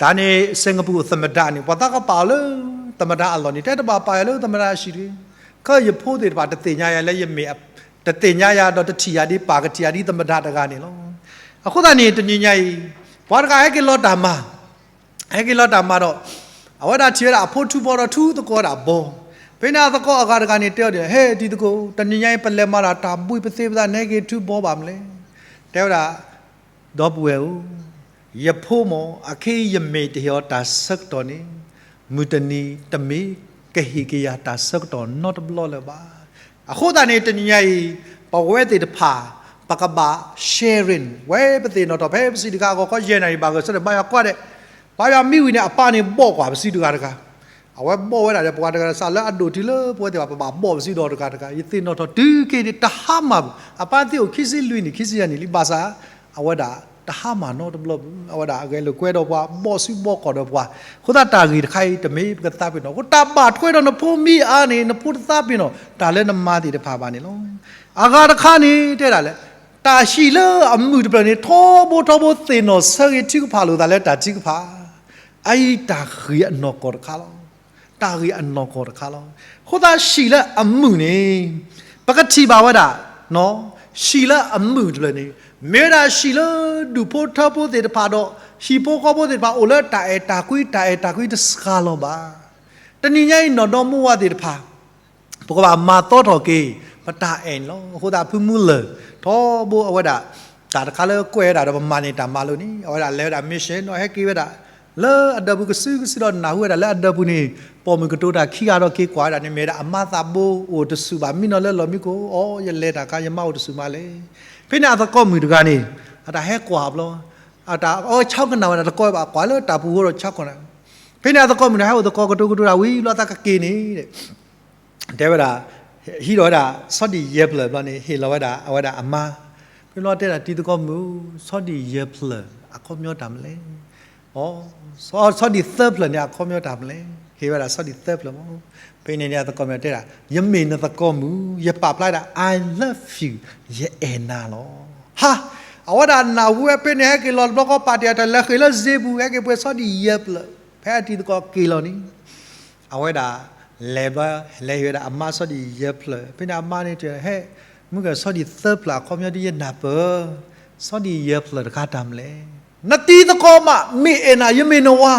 တၢ်န့ၣ် စ့ၣ်ကပူၤသမ္မတန့ၣ် ပှၤသးကပာ်အီၤလၢ သမ္မတအလီၢ်န့ၣ် တဲတဘၣ်ပာ်ယၤလၢသမ္မတအဟံၣ်တဂ့ၤ. ခဲယဖိသ့ၣ်တဖၣ်တသ့ၣ်ညါယၤလၢယမ့ၢ် တသ့ၣ်ညါယၤဒီးတထံၣ်ယၤဒ်ပၢ်ကထံၣ်ယၤဒ်သမ္မတတဂၤန့ၣ်လီၤ. အဃိသတးန့ၣ် တနံၤညါအံၤ ပှၤတဂၤဟဲက့ၤလီၤတၢ်မၤ ဟဲက့ၤလီၤတၢ်မၤဒီး အဝဲဒၣ်ထံၣ်ဝဲဒၣ်အဖိထူဘီဒီးထူသကိးဝဲဒၣ်ဘီ, ဖဲန့ၣ်အသကိးအဂၤတဂၤန့ၣ်တဲအီၤဒ်လဲၣ်, ဟဲတံၤသကိး, တနံၤညါအံၤ ပလဲၤမၤတၢ်တၢ်ဘှံးပသ့ပသး နဟဲက့ၤထုဘီဘၣ်မလဲၣ်. တဲဝဲဒၣ်, ဒီပုၢ်ဝဲၢ်ဧၢ, ယဖိမ့ၢ် အခဲအံၤယမ့ၢ်တဟ့ၣ်အီၤတၢ်ဆၢကတီၢ်န့ၣ်, မုၢ်တနံၤတမ့ၢ်ကဟ့ၣ်က့ၤယၤတၢ်ဆၢကတီၢ်နီတဘျီလၢၤဘၣ်. အဃိသတးန့ၣ် တနံၤညါအံၤ ပဝဲသ့ၣ်တဖၣ် ပကဘၣ် sharing ဝဲပသ့ၣ်နီၣ်ထီၣ် ဖဲပစံးတခါအဂီၢ်ခီ ယဲၢ်နၣ်ရံၣ်ဘၣ်ဂဲၤဆၢထၢၣ် ဘါယွၤကွၢ်ဒဲး, ဘါယွၤမံဝံၤန့ၣ် အပၢ်န့ၣ်ဘီၣ်ကွၢ်ပစုတဂၤတဂၤ, အဝဲဘီၣ်ဝဲဒၣ်ဒီး ပှၤတဂၤစးလၢအဒိၣ်တုၤလၢပဝဲသ့ၣ်ဘၣ် ပဘၣ်ဘီၣ်ပစုဒီးတဂၤတဂၤ, ယသ့ၣ်နီၣ်ထီၣ်တုၤခဲအံၤန့ၣ် တဟါမၢ်ဘၣ်, အပၢ်သ့ၣ်အိၣ်ခံဆံလွံၢ်နံၣ် ခံဆံယဲၢ်နံၣ်လံ ဘၣ်ဆၣ် အဝဲဒၣ်တဟါမၢ်နီတဘျီဘၣ်, အဝဲဒၣ်အဂဲၤလိာ်ကွဲဒီးပှၤ ဘီၣ်စုဘီၣ်ကီၢ်ဒီးပှၤ, အဃိသတးတၢ်ဂ့ၢ်တခါအံၤ တမ့ၢ်ပကသးပ့ၤနီၣ်, အဃိတၢ်ဘၣ်ထွဲဒီးနဖိမ့ၢ်အါန့ၣ် နဖိတသးပ့ၤနီၣ် တၢ်လၢနမၤသ့ၣ်တဖၣ်ဘၣ်န့ၣ်လီၤ. အဂၤတခါန့ၣ် တဲဒၣ်လဲၣ်, တၢ်ဟံၣ်လၢအမုာ်တဖျၢၣ်န့ၣ် ထီဘိထီဘိသ့ၣ်နီၣ်ဆၢဂ့ၤထုကဖၣ်လိာ်သးလၢတၢ်ထုကဖၣ်, အအံၤတၢ်ဂ့ၢ်အနီၢ်ကီၢ်တခါလီၤ. တၢ်ဂ့ၢ်အနီၢ်ကီၢ်တခါလီၤ. အဃိသတးဟံၣ်လၢအမုာ်န့ၣ် ပကထံၣ်ဘၣ်ဝဲဒၣ်, ဟံၣ်လၢအမုာ်တဖျၢၣ်န့ၣ် မ့ၢ်ဝဲဒၣ်ဟံၣ်လၢဒူၣ်ဖိထၢဖိသ့ၣ်တဖၣ်ဒီး ဟံၣ်ဖိဃီဖိသ့ၣ်တဖၣ်အိၣ်လၢတၢ်အဲၣ်တၢ်ကွံ တၢ်အဲၣ်တၢ်ကွံတစှၤလီၤဘၣ်. တနံၤညါအံၤ နီၢ်ဒီမါဝၤသ့ၣ်တဖၣ် ပကဘၣ်မၤသီထီၣ်က့ၤ ပတၢ်အဲၣ်န့ၣ်လီၤ. အဃိသတးဖုမူလၢၢ် ထီဘိအဝဲဒၣ် တၢ်တခါလၢကွဲးဝဲဒၣ်ဒီးပမၤန့ၢ်တၢ်မၤလိာ်န့ၣ် အဝဲဒၣ်လဲၤဝဲဒၣ် mission ဒီးဟဲက့ၤဝဲဒၣ် လၢအဒၢးပူၤကစုကစုဒီးနၢ်ဟူဝဲဒၣ်လၢအဒၢးပူၤန့ၣ် ပိာ်မုၣ်ကတိၤတၢ်ခံဂၤဒီးက့ၤကွၢ်ဝဲဒၣ်န့ၣ် မ့ၢ်ဒၣ်အမါသးဘိအိၣ်တဆူၣ်ဘၣ် မံနီၤလၢလီၢ်မံခိၣ် အိ ယလဲၤတၢ်ခါ ယမါအိၣ်တဆူၣ်မးလဲၣ်. ဖဲန့ၣ်အသကိးမုၣ်တဂၤန့ၣ် အတၢ်ဟဲကွၢ်ဘျီ အတၢ်အီဆၢကနၣ်ဝဲဒၣ် တကိးဘၣ်ကွၢ်လၢတၢ်ပူၤဃိဒီးဆၢကနၣ်. ဖဲန့ၣ်အသကိးမုၣ်န့ၣ် ဟဲအိၣ်သကိးကတိၤကတိၤတၢ်ဝံၤဘျီသးကက့ၤန့ၣ် တဲဝဲဒၣ် ဟံးဒီးဝဲဒၣ် ဆီဒံၣ်ယဲၢ်ဖျၢၣ်ဘျီန့ၣ် ဟ့ၣ်လီၤဝဲဒၣ်အဝဲဒၣ်အမါ. ဖဲဘျီတဲဒၣ်တံၤသကိးမုၣ် ဆီဒံၣ်ယဲၢ်ဖျၢၣ် အခီပညီတၢ်မနုၤလဲၣ်. ဆီဒံၣ်သၢဖျၢၣ်န့ၣ် အခီပညီတၢ်မနုၤလဲၣ်. ဟ့ၣ်ဝဲဒၣ်ဆီဒံၣ်သၢဖျၢၣ်မး. ဖဲန့ၣ်န့ၣ် အသကိးမုၣ်တဲဒၣ် ယမ့ၢ်နသကိးမုၣ် ယပာ်ဖျါဒၣ် I love you ယအဲၣ်နၤလီၤ. ဟါ, အဝဲဒၣ်နၢ်ဟူဝဲဖဲန့ၣ် ဟဲက့ၤလီၤတဘျီဃီ ပာ်တ့ၢ်အတၢ်လဲၤဃ့ၢ်လၢစ့ပူၤ ဟဲက့ၤပှ့ၤဆီဒံၣ်ယဲၢ်ဖျၢၣ် ဖဲအတံၤသကိးက့ၤလီၤန့ၣ် အဝဲဒၣ် လဲၤဘၣ် လဲၤဟ့ၣ်ဝဲဒၣ်အမါဆီဒံၣ်ယဲၢ်ဖျၢၣ် ဖဲန့ၣ်အမါန့ၣ်တဲ ဟဲ မုၢ်ကဆီဒံၣ်သၢဖျၢၣ် အခီပညီဒ်ယနၢ်ပၢၢ် ဆီဒံၣ်ယဲၢ်ဖျၢၣ်တခါတၢ်မနုၤလဲၣ်. နတံၤသကိးမး မ့ၢ်အဲၣ်နၤ ယမ့ၢ်နဝၤ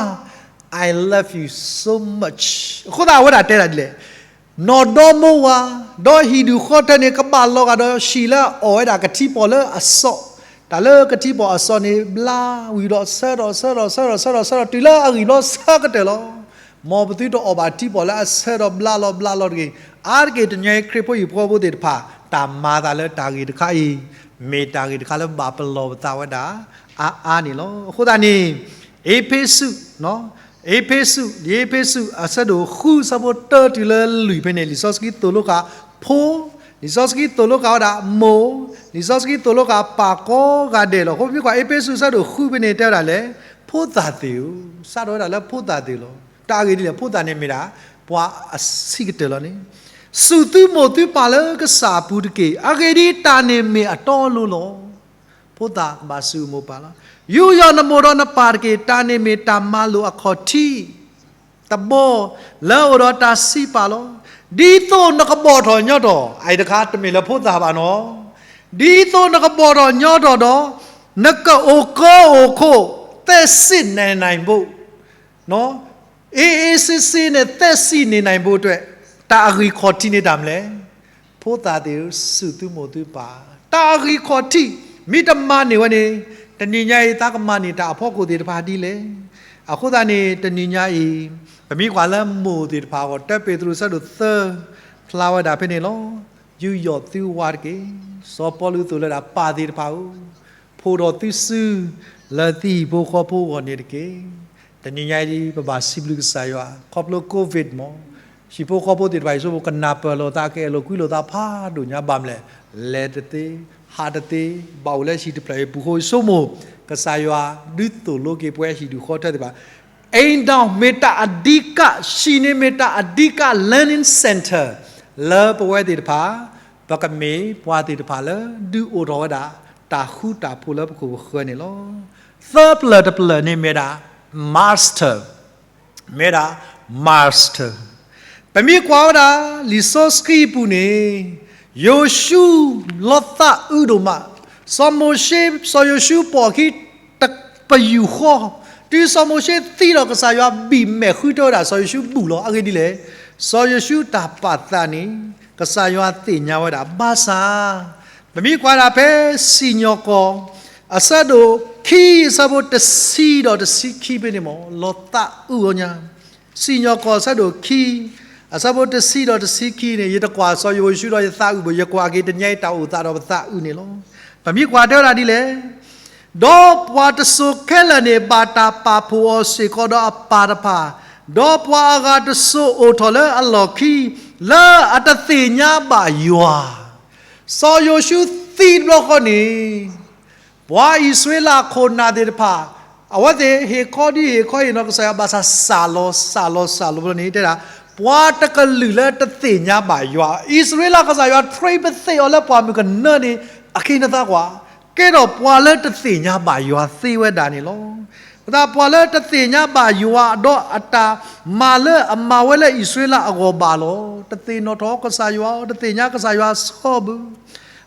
I love you so much. အဃိသတးအဝဲဒၣ်တဲဒၣ်ဒ်လဲၣ် နီၢ်ဒီမါဝၤ ဒီးဟံၣ်ဒူၣ်ဃီထၢန့ၣ် ကဘၣ်လီၤဂာ်ဒီးဟံၣ်လၢအအီၣ်ဝဲဒၣ်ကထံပီၣ်လၢအစီၣ်, တၢ်လၢကထံပီၣ်အစီၣ်န့ၣ် ဘျါဝံၤဒီး ဆၢဒီးဆၢဒီးဆၢဒီးဆၢဒီးဆၢဒီးဆၢဒီး တုၤလၢအဂံၢ်ဘျီဆၢကတၢၢ်လီၤ. မ်ပသုတအီၣ်ဘၣ်ထံပီၣ်လၢအဆၢဒီးဘျါလီၤဘျါလီၤတဂ့ၤ. အါတက့ၢ်တနံၤညါအံၤ ခရံာ်ဖိဟံၣ်ဖိဃီဖိသ့ၣ်တဖၣ် တၢ်မၤသးလၢတၢ်ဂ့ၢ်တခါအံၤ မ့ၢ်တၢ်ဂ့ၢ်တခါလၢဘၣ်ပလီၢ်ပသးဝဲဒၣ် အါအါန့ၣ်လီၤ. အဃိသတးန့ၣ် အ့းဖ့းစူး အ့းဖ့းစူး လံာ်အ့းဖ့းစူး အဆၢဒိၣ်ဃု အဆၢဖိတၢတုၤလၢလွံၢ်ဖဲန့ၣ် လံာ်စီဆှံသိၣ်လိဃာ်ဖိ, လံာ်စီဆှံသိၣ်လိဃာ်ဝဲဒၣ်မိၢ်, လံာ်စီဆှံသိၣ်လိဃာ်ပၢ်ကိးဂၤဒဲးလီၤ. အဃိပမ့ၢ်ကွၢ် အ့းဖ့းစူး အဆၢဒိၣ်ဃုဖဲန့ၣ် တဲဝဲဒၣ်လဲၣ်, ဖိသၣ်သ့ၣ်ဧၢ, စးထီၣ်ဝဲဒၣ်လၢဖိသၣ်သ့ၣ်လီၤ. တၢ်အဂ့ၢ်ဒ်လဲၣ်, ဖိသၣ်န့ၣ်မ့ၢ်ဒၣ် ပှၤအဆံးကတၢၢ်လီၤန့ၣ်, စူၢ်သုမိၢ်သုပၢ်လၢကစၢ်အပူၤတက့ၢ်. အဂ့ၢ်ဒ်အံၤ, တၢ်န့ၣ်မ့ၢ်အတီအလိၤလီၤ. ဖိသၣ်ကဘၣ်စူၢ်မိၢ်ပၢ်လီၤ. ယူးယီၣ်နမိၢ်ဒီးနပၢ်တက့ၢ်. တၢ်န့ၣ်မ့ၢ်တၢ်မၤလိာ်အခီၣ်ထံး တဘီလၢအအိၣ်ဒီးတၢ်စံးပာ်လီၤ. ဒ်သိးနကဘီၣ်ထီၣ်ညီထီၣ်, အအံၤတခါတမ့ၢ်လၢဖိသၣ်ဘၣ်နီၤ, ဒ်သိးနကဘီၣ်ထီၣ်ညီထီၣ်ဒီး နကအိၣ်ကၢအိၣ်ခိၣ် သက်စေ့နေနိုင်ဖို့, အေးအေးဆေးဆေးနဲ့ သက်ရှိနေနိုင်ဖို့အတွက် တၢ်အဂံၢ်ခီၣ်ထံးန့ၣ်တၢ်မနုၤလဲၣ်. ဖိသၣ်သ့ၣ်ဧၢ, စူၢ်သုမိၢ်သုပၢ်, တၢ်အဂံၢ်ခီၣ်ထံး မ့ၢ်တမၤန့ၢ်ဝဲန့ၣ်, တနံၤညါအံၤ သးကမၤန့ၢ်တၢ်အဖီခိၣ်သ့ၣ်တဖၣ်ဒ်လဲၣ်. အဃိသတးန့ၣ် တနံၤညါအံၤ ပမ့ၢ်ကွၢ်လၢမိၢ်သ့ၣ်တဖၣ်အဂီၢ် တၢပ့းတရူး အဆၢဒိၣ်သၢ ဖျါဝဲဒၣ်ဖဲန့ၣ်လီၤ. ယူးယီၣ်သုဝၤတက့ၢ်. စီၤပီလူးသိၣ်လၢဒၣ် ပၢ်သ့ၣ်တဖၣ်ဧၢ, ဖှိၣ်ထီၣ်သုစု လၢသုဟံၣ်ဖိဃီဖိအဂီၢ်န့ၣ်တက့ၢ်. တနံၤညါအံၤ ပဘၣ်စံးဘျုးကစၢ်ယွၤ ခီဖျိ COVID မး, ဟံၣ်ဖိဃီဖိသ့ၣ်တဖၣ် ယဆိကမိၣ် ကနၢ်ပၢၢ်လိာ်သး ကအဲၣ်လိာ်ကွံလိာ်သးဖးဒိၣ်ညါ ဘၣ်မနုၤလဲၣ်, လဲၤတသ့, ဟးတသ့, ဘၣ်အိၣ်လၢဟံၣ်တဖျၢၣ်အံၤပူၤအဃိ ယဆိကမိၣ် ကစၢ်ယွၤဒုးသိၣ်လိက့ၤပဝဲဟံၣ်ဒူၣ်ဃီထၢသ့ၣ်တဖၣ် အိမ်ထောင်မ့ၢ်တၢ်အဓိက, ဟံၣ်န့ၣ်မ့ၢ်တၢ်အဓိက learning center လၢပဝဲသ့ၣ်တဖၣ် ပကမ့ၢ်ပှၤသ့ၣ်တဖၣ်လၢ ဒုးအိၣ်ထီၣ်ဝဲဒၣ် တၢ်ဃူတၢ်ဖိးလၢပခိၣ်ပဃၢၤန့ၣ်လီၤ. သၢပျၢၢ်တပျၢၢ်န့ၣ်မ့ၢ်ဒၣ် master, မ့ၢ်ဒၣ် master. ပမ့ၢ်ကွၢ်ဝဲဒၣ် လံာ်စီဆှံအပူၤန့ၣ် ယိၤၡူလီၤသးအုးဒိၣ်မး, စီၤမိၤၡ့ စီၤယိၤၡူပိာ်အခံ တပယူာ်ဃီ, တုၤစီၤမိၤၡ့သံဒီး ကစၢ်ယွၤဘံၣ်မဲာ်ဃုထၢဝဲဒၣ် စီၤယိၤၡူဘူၣ်လီၤ. အဂ့ၢ်ဒ်လဲၣ်, စီၤယိၤၡူတၢ်ပာ်သးန့ၣ် ကစၢ်ယွၤသ့ၣ်ညါဝဲဒၣ် ဘၣ်ဆၣ် ပမ့ၢ်ကွၢ်ဒၣ်ဖဲစံၣ်ညီၣ်ကွီၢ် အဆၢဒိၣ်ခံ အဆၢဖိတဆံဒီးတဆံခံဖဲန့ၣ်မ့ၢ် လီၤသးအုးအီၤညါ, စံၣ်ညီၣ်ကွီၢ်အဆၢဒိၣ်ခံ အဆၢဖိတဆံဒီးတဆံခံန့ၣ် ယတကွၢ်စီၤယိၤၡူဒီးယသးအုးဘၣ်, ယကွၢ်က့ၤတနံၤအံၤ တၢ်အိၣ်သးဒီးပသးအုးန့ၣ်လီၤ. ပမ့ၢ်ကွၢ်တဲဝဲဒၣ်ဒ်လဲၣ်, ဒီးပှၤတစိၤခဲလၢာ်န့ၣ် ဘၣ်တၢ်ပာ်ဖှိၣ်အီၤစ့ၢ်ကီးဒီးအပၢ်တဖၣ်, ဒီးပှၤအဂၤတစိၤအိၣ်ထီၣ်လၢအလီၢ်ခံ လၢအတသ့ၣ်ညါဘၣ်ယွၤ. စီၤယိၤၡူသံတဘျီဃီန့ၣ် ပှၤအံၣ်စရ့လးခိၣ်နၢ်သ့ၣ်တဖၣ် အဝဲသ့ၣ်ဟ့ၣ်ခီဒ်ဟ့ၣ်ခီအံၤနီၤ ကစၢ်ယွၤဘၣ်ဆၣ် စၢ်လီၤစၢ်လီၤစၢ်လီၤဘျီန့ၣ် တဲဒၣ် ပှၤတကလုာ်လၢတသ့ၣ်ညါဘၣ်ယွၤ, အံၣ်စရ့လးကစၢ်ယွၤ train ပသ့ၣ်အီၤလၢပှၢ်မုၢ်ကနၢန့ၣ် အခ့နသးကွၢ် ကဲထီၣ်ပှၤလၢတသ့ၣ်ညါဘၣ်ယွၤသ့ဝဲဒၣ်န့ၣ်လီၤ. ပသးပှၤလၢတသ့ၣ်ညါဘၣ်ယွၤ ဒီးအတၢ်မၤလၢအမၤဝဲလၢအံၣ်စရ့လးအဂီၢ်ဘၣ်လီၤ. တသ့ၣ်နီၣ်ထီၣ်ကစၢ်ယွၤ, တသ့ၣ်ညါကစၢ်ယွၤဆီဘု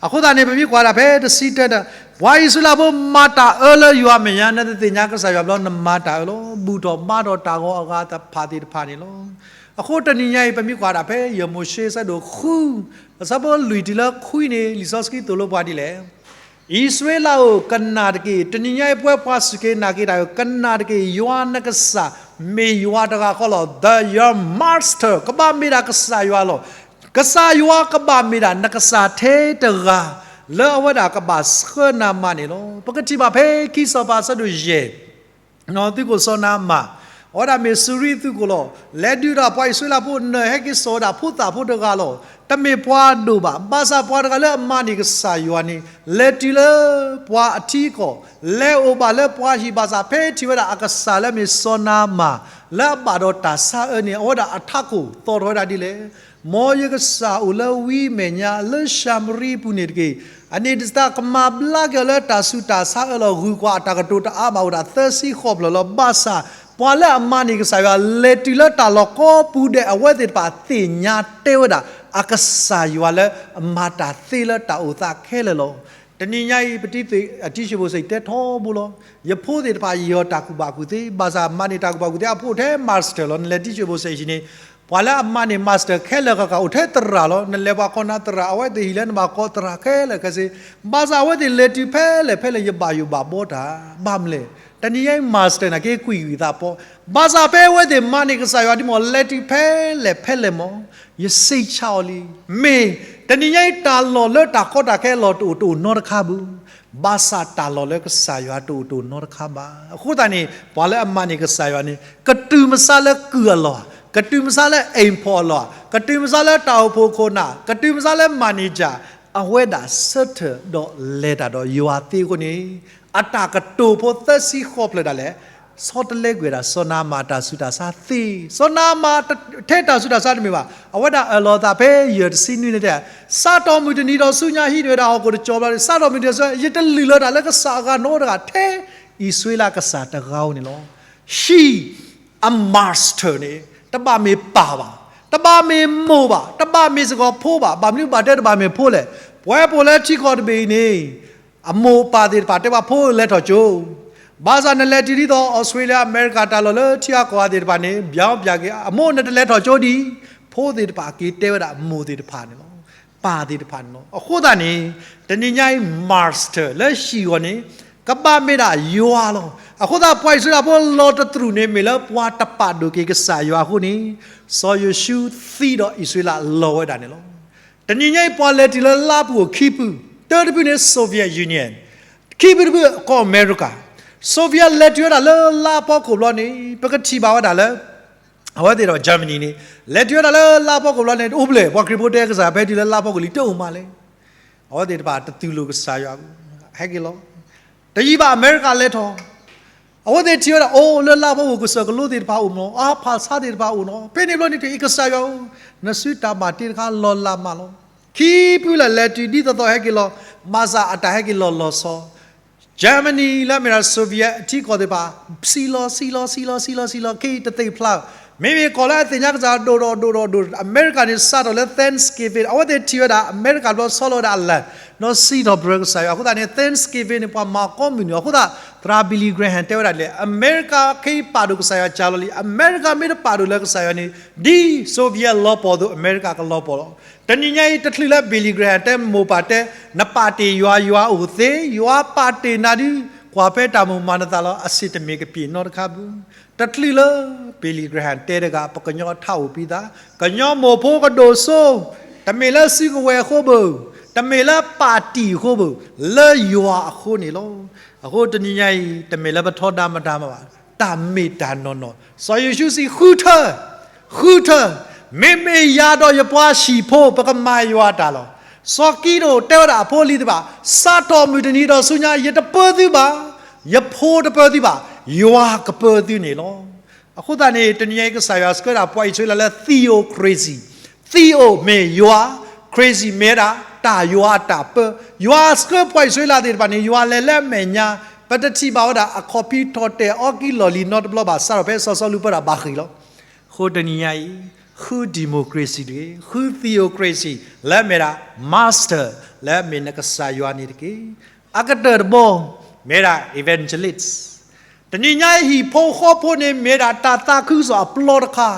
အဃိသတးန့ၣ် ပမ့ၢ်ကွၢ်ဒၣ်ဖဲတဆံတၢ, ပှၤအံၣ်စရ့လးဖိမၤတၢ်အၢလၢယွၤမဲာ်ညါ နတသ့ၣ်ညါကစၢ်ယွၤဘျီ နမၤတၢ်အၢလီၤ. ဘူၣ်ထီၣ်ဘါထီၣ်တၢ်ဂီၤအဂၤတဖၣ်သ့ၣ်တဖၣ်န့ၣ်လီၤ. အဃိတနံၤညါအံၤ ပမ့ၢ်ကွၢ်ဒၣ်ဖဲယမိၤၡ့ဆၢဒိၣ်ဃု အဆၢဖိလွံၢ်တုၤလၢခွံန့ၣ် လံာ်စီဆှံသိၣ်လိပှၤဒ်လဲၣ် အံၣ်စရ့လးဧၢ, ကနၣ်တက့ၢ်. တနံၤညါအံၤ ပဝဲပှၤစူၢ်က့ၤနာ်က့ၤတၢ်ဧၢ, ကနၣ်တက့ၢ်. ယွၤနကစၢ် မ့ၢ်ယွၤတဂၤဃီလီၤ. The, your master ကဘၣ်မ့ၢ်ဒၣ်ကစၢ်ယွၤလီၤ. ကစၢ်ယွၤကဘၣ်မ့ၢ်ဒၣ်နကစၢ်ထဲတဂၤ လၢအဝဲဒၣ်ကဘၣ်ဆှၢနၤမၤန့ၣ်လီၤ. ပကထံၣ်ဘၣ်ဖဲခံစီၤပၤအဆၢဒိၣ်ယဲၢ် သုးခိၣ်စီၤနၤအမၣ်, အဝဲဒၣ်မ့ၢ်စူၤရံသုးခိၣ်လီၤ. လဲၤဒုးဒီးပှၤအံၣ်စရ့လးဖိ နၢၤဟဲက့ၤစိာ်ဝဲဒၣ်ဖိသၣ်ဖိတဂၤလီၤ. တမ့ၢ်ပှၤဒိၣ်ဘၣ်. ဘၣ်ဆၣ်ပှၤတဂၤလၢအမၤန့ၢ်ကစၢ်ယွၤန့ၣ် လဲၤတုၤလၢပှၤအထံအကီၢ်, လဲၤအိၣ်ဘၣ်လၢပှၤဟံၣ်ဘၣ်ဆၣ် ဖဲထံၣ်ဝဲဒၣ်အကစၢ်လၢမ့ၢ်စီၤနၤအမၣ် လၢအဘၣ်ဒီးတၢ်ဆါအၢန့ၣ် အဝဲဒၣ်အထးခိၣ်သီၣ်ထီၣ်ဝဲဒၣ်ဒ်လဲၣ် မ်ယကစၢ်အိၣ်လၢဝံမဲာ်ညါလၢၡၤမရံအပူၤန့ၣ်တက့ၢ်. အန့ၣ်တစဲး ကမၤဘျါက့ၤအီၤလၢတၢ်ဆူးတၢ်ဆါအၢလီၤ. ဂုၤကွၢ်အတၢ်ကတိၤတအါဘၣ် အိၣ်ဒၣ်သၢဆံဃိးဖျၢၣ်လီၤ. ဘၣ်ဆၣ် ပှၤလၢအမၤန့ၢ်ကစၢ်ယွၤ လဲၤတုၤလၢတၢ်လီၢ်ကိးပူၤဒဲး အဝဲသ့ၣ်တဖၣ်သ့ၣ်ညါတဲဝဲဒၣ် အကစၢ်ယွၤလၢအမၤတၢ်သ့လၢတၢ်အိၣ်သးခဲလၢာ်လီၤ. တနံၤညါအံၤ ပတံၤသ့ၣ်အတံၤၡ့ၣ်ဘိၣ်စဲးတဲထီဘိလီၤ. ယဖိသ့ၣ်တဖၣ်ယီၤတၢ်ကူၣ်ဘၣ်ကူၣ်သ့, ဘၣ်ဆၣ်မၤန့ၢ်တၢ်ကူၣ်ဘၣ်ကူၣ်သ့အဖှိၣ်ထဲ master လီၤ. နလဲၤတံၤၡ့ၣ်ဘိၣ်စဲးအဟံၣ်န့ၣ် ပှၤလၢအမၤန့ၢ် master ခဲလၢာ်ဃၣ်ဃၣ်အိၣ်ထဲသရၣ်လီၤ. နလဲၤပှၤကိးနၤသရၣ် အဝဲသ့ၣ်ဟံၣ်လၢနဘၣ်ကိးသရၣ်ခဲလၢာ်ခဲဆ့, ဘၣ်ဆၣ်အဝဲသ့ၣ်လဲၤတုၤဖဲလဲၣ်ဖဲလဲၣ် ယဘၣ်ယိၣ်ဘၣ်ဘီတၢ် ဘၣ်မနုၤလဲၣ်. တနံၤညါအံၤ master န့ၣ် က့ၤကွံာ်ကွံာ်သးပီ, ဘၣ်ဆၣ်ဖဲအဝဲသ့ၣ်မၤန့ၢ်ကစၢ်ယွၤဒ်မ့ၢ် လဲၤတုၤဖဲလဲၣ်ဖဲလဲၣ်မ့ၢ် ယစံးဆၢအီၤလံ. မ့ၢ် တနံၤညါအံၤတၢ်လီၢ်လၢတၢ်ကီတၢ်ခဲအလီၢ်တအိၣ်တအိၣ်နီတခါဘၣ် ဘၣ်ဆၣ်တၢ်လီၢ်လၢကစၢ်ယွၤတအိၣ်တအိၣ်နီတခါဘၣ်. အဃိသတးန့ၣ် ပှၤလၢအမၤန့ၢ်ကစၢ်ယွၤန့ၣ် ကတုၤမဆါလၢကုၢ်အလီၢ်, ကတုၤမဆါလၢအိမ်ဖော်အလီၢ်, ကတုၤမဆါလၢတၢ်အိၣ်ဖှိၣ်ခိၣ်နၢ်, ကတုၤမဆါလၢ manager, အဝဲဒၣ်ဆၢထၢၣ်ဒီးလဲၤတၢ်ဒီးယွၤသ့အဃိန့ၣ် အတၢ်ကတိၤဖိသၢဆံဃိးဖျၢၣ်ဒၣ်လဲာ် ဆီတလဲကွံာ်ဝဲဒၣ် စီၤနၤအမၣ်တၢ်ဆူးတၢ်ဆါသ့. စီၤနၤအမၣ်ထဲတၢ်ဆူးတၢ်ဆါတမ့ၢ်ဘၣ်. အဝဲဒၣ်အၢၣ်လီၤအသးဖဲယဲၢ်တဆံနွံန့ၣ်တဲ စးထီၣ်မုၢ်တနံၤဒီးဆူညါဟံးန့ၢ်ဝဲဒၣ်ဟီၣ်ခိၣ်တကၠီၤဘျီန့ၣ် စးထီၣ်မုၢ်တနံၤဒီးဆူ ယတလုၢ်လၢတၢ်လၢကစၢ်အဂၤနီတဂၤထဲအံၣ်စရ့လးကစၢ်တဂၤဧိၤန့ၣ်လီၤ. ဟံၣ် အ master န့ၣ် တဘၣ်မ့ၢ်ပၢ်ဘၣ်, တဘၣ်မ့ၢ်မိၢ်ဘၣ်, တဘၣ်မ့ၢ်စ့ၢ်ကီးဖိဘၣ်. ဘၣ်မနုၤဘၣ်တဲတဘၣ်မ့ၢ်ဖိလဲၣ်. ပဝဲပအိၣ်လၢထံကီၢ်တဘ့ၣ်အံၤန့ၣ် အမိၢ်အပၢ်သ့ၣ်တဖၣ်တဲဘၣ်ဖိလဲၤထီၣ်ကၠိ, ဘၣ်ဆၣ်နလဲၤတုၤဒ်သိး အီစထြ့လယါ အမဲရကၤ တၢ်လီၢ်လၢထံဂၤကီၢ်ဂၤသ့ၣ်တဖၣ်န့ၣ် ဘၣ်ပၠးက့ၤ အမိၢ်နတလဲၤထီၣ်ကၠိဒံး, ဖိသ့ၣ်တဖၣ်က့ၤတဲဝဲဒၣ်မိၢ်သ့ၣ်တဖၣ်န့ၣ်လီၤ. ပၢ်သ့ၣ်တဖၣ်န့ၣ်လီၤ. အဃိသတးန့ၣ် တနံၤညါအံၤ master လၢဟံၣ်အဂီၢ်န့ၣ် ကဘၣ်မ့ၢ်ဒၣ်ယွၤလီၤ. အဃိသတး ပှၤအံၣ်စရ့လးဖိလီၤတသရူးန့ၣ် မ့ၢ်လၢပှၤတပာ်ဒိၣ်က့ၤကစၢ်ယွၤအဃိန့ၣ် စီၤယိၤၡူသံဒီးအံၣ်စရ့လးလီၤဝဲဒၣ်န့ၣ်လီၤ. တနံၤညါအံၤ ပှၤလဲၤတုၤလၢလါပူၤအိၣ်ခံဖု, တၢတဖုန့ၣ် Soviet Union, ခံဖုတဖုကီၢ်အမဲရကၤ. Soviet လဲၤတုၤဝဲဒၣ်လၢလါဖီခိၣ်ဘျီန့ၣ် ပကထံၣ်ဘၣ်ဝဲဒၣ်လၢ အဝဲသ့ၣ်ဒီး Germany န့ၣ် လဲၤတုၤဝဲဒၣ်လၢလါဖီခိၣ်ဘျီန့ၣ် တအိၣ်ဘျဲၣ်, ပှၤခရံာ်ဖိတဲကစၢ် ဖဲတုၤလၢလါဖီခိၣ်လံ တအိၣ်မးလဲၣ်. အဝဲသ့ၣ်တဖၣ်တသူၣ်လိာ်ကစၢ်ယွၤ, ဟဲက့ၤလီၤ. တယံာ်ဘၣ်အမဲရကၤလဲၤထီၣ်, အဝဲသ့ၣ်ထံၣ်ဝဲဒၣ် အိၣ်လၢလါဖီခိၣ်ကစၢၢ်ကလိသ့ၣ်တဖၣ်အိၣ်နီၤ, အါဖးဆါသ့ၣ်တဖၣ်အိၣ်နီၤ, ဖဲန့ၣ်ဘျီန့ၣ် ကစၢ်ယွၤဧၢ, နစုတၢ်ဘၣ်တ့တခါလီၤလးမးလီၤ. ခံဖုလၢလဲၤတုၤဒ်သိးသိးဟဲက့ၤလီၤ, ဘၣ်ဆၣ်အတၢ်ဟဲက့ၤလီၤလီၤဆီ Germany လၢအမ့ၢ်ဒၣ် Soviet ထံကီၢ်သ့ၣ်တဖၣ် ဆံးလီၤ ဆံးလီၤ ဆံးလီၤ ဆံးလီၤ ဆံးလီၤ ခဲအံၤတသ့ၣ်ဖျါ, မ့မ့ၢ်ကီၢ်လၢအသ့ၣ်ညါကစၢ်ယွၤဒိၣ်ဒီးဒိၣ်ဒီးဒိၣ်, အမဲရကၤန့ၣ် စးထီၣ်လၢ Thanksgiving အဝဲသ့ၣ်ထံၣ်ဝဲဒၣ် အမဲရကၤတဘျီဆီလီၤဝဲဒၣ်အလၤ, ဒီးစံးထီၣ်ပတြၢၤကစၢ်ယွၤ. အဃိသတးန့ၣ် Thanksgiving န့ၣ် ပှၤမၤကိးမုၢ်နံၤ. အဃိသတး သရၣ် Billy Graham တဲဝဲဒၣ်ဒ်လဲၣ်, အမဲရကၤခဲအံၤပာ်ဒိၣ်ကစၢ်ယွၤကၢ်လီၤလံ. အမဲရကၤမ့ၢ်တပာ်ဒိၣ်လၢကစၢ်ယွၤန့ၣ် ဒ် Soviet လီၤပှီၢ်အသိး အမဲရကၤကလီၤပှီၢ်လီၤ. တနံၤညါအံၤ တချုးလၢ Billy Graham တဲ မိၢ်ပၢ်တဲ နပာ်တ့ၢ်ယွၤ, ယွၤအိၣ်သ့, ယွၤပာ်တ့ၢ်နၤဒုး ကွၢ်ဖဲတၢ်မိၣ်မၤနသးလီၤ, အစ့ၣ်တမ့ၢ်ကပျ့ၤနီတခါဘၣ်. တချုးလၢ Billy Graham တဲတဂၤ ပကညီထးအိၣ်ပံသး, ကညီမိၢ်ဖိကဒိၣ်စိ, တမ့ၢ်လၢစုကဝဲၤအဃိဘၣ်, တမ့ၢ်လၢပၣ်တံၣ်အဃိဘၣ်, လၢယွၤအဃိန့ၣ်လီၤ. အဃိတနံၤညါအံၤ တမ့ၢ်လၢပထီဒါမတၤမးဘၣ်, တၢ်မ့ၢ်တၢ်နီၢ်နီၢ် စီၤယိၤၡူစံး ဃုထၢ, ဃုထၢ, မ့မ့ၢ်ယၤဒီးယပှၤဟံၣ်ဖိ ပကမၤယွၤတၢ်လီၤ. စီၤကံးဒဧိၣ်တဲဝဲဒၣ်အဖိအလံၤသ့ၣ်တဖၣ်, စးထီၣ်မုၢ်တနံၤဒီးဆူညါ ယတပၢသုဘၣ်, ယဖိတပၢသုဘၣ်, ယွၤကပၢသုန့ၣ်လီၤ. အဃိသတးန့ၣ် တနံၤညါအံၤ ကစၢ်ယွၤဆှၢဒၣ်ပှၤအံၣ်စရ့လးလၢ theocracy, theo မ့ၢ်ယွၤ, cracy မ့ၢ်ဝဲဒၣ် တၢ်ယွၤအတၢ်ပၢ, ယွၤဆှၢပှၤအံၣ်စရ့လးသ့ၣ်တဖၣ်န့ၣ် ယွၤလဲၤလၢအမဲာ်ညါ, ပတထံၣ်ဘၣ်ဝဲဒၣ် အခီၣ်ဖံးထီၣ်တဲာ်အီကံလီၢ်လံၤနီတဘျီဘၣ်, စးထီၣ်ဖဲစီၤစီလူးပၢတၢ်ဘၣ်ဃ့ၢ်လီၤ. အဃိတနံၤညါအံၤ ဃု democracy တဂ့ၤ, ဃု theocracy လၢအမ့ၢ်ဒၣ် master လၢအမ့ၢ်နကစၢ်ယွၤန့ၣ်တက့ၢ်. အကတၢၢ်တဘီ မ့ၢ်ဒၣ် evangelist တနံၤညါအံၤ ဟံၣ်ဖိဃီဖိန့ၣ် မ့ၢ်ဒၣ်တၢ်သးခုကစီၣ်အပျီတခါ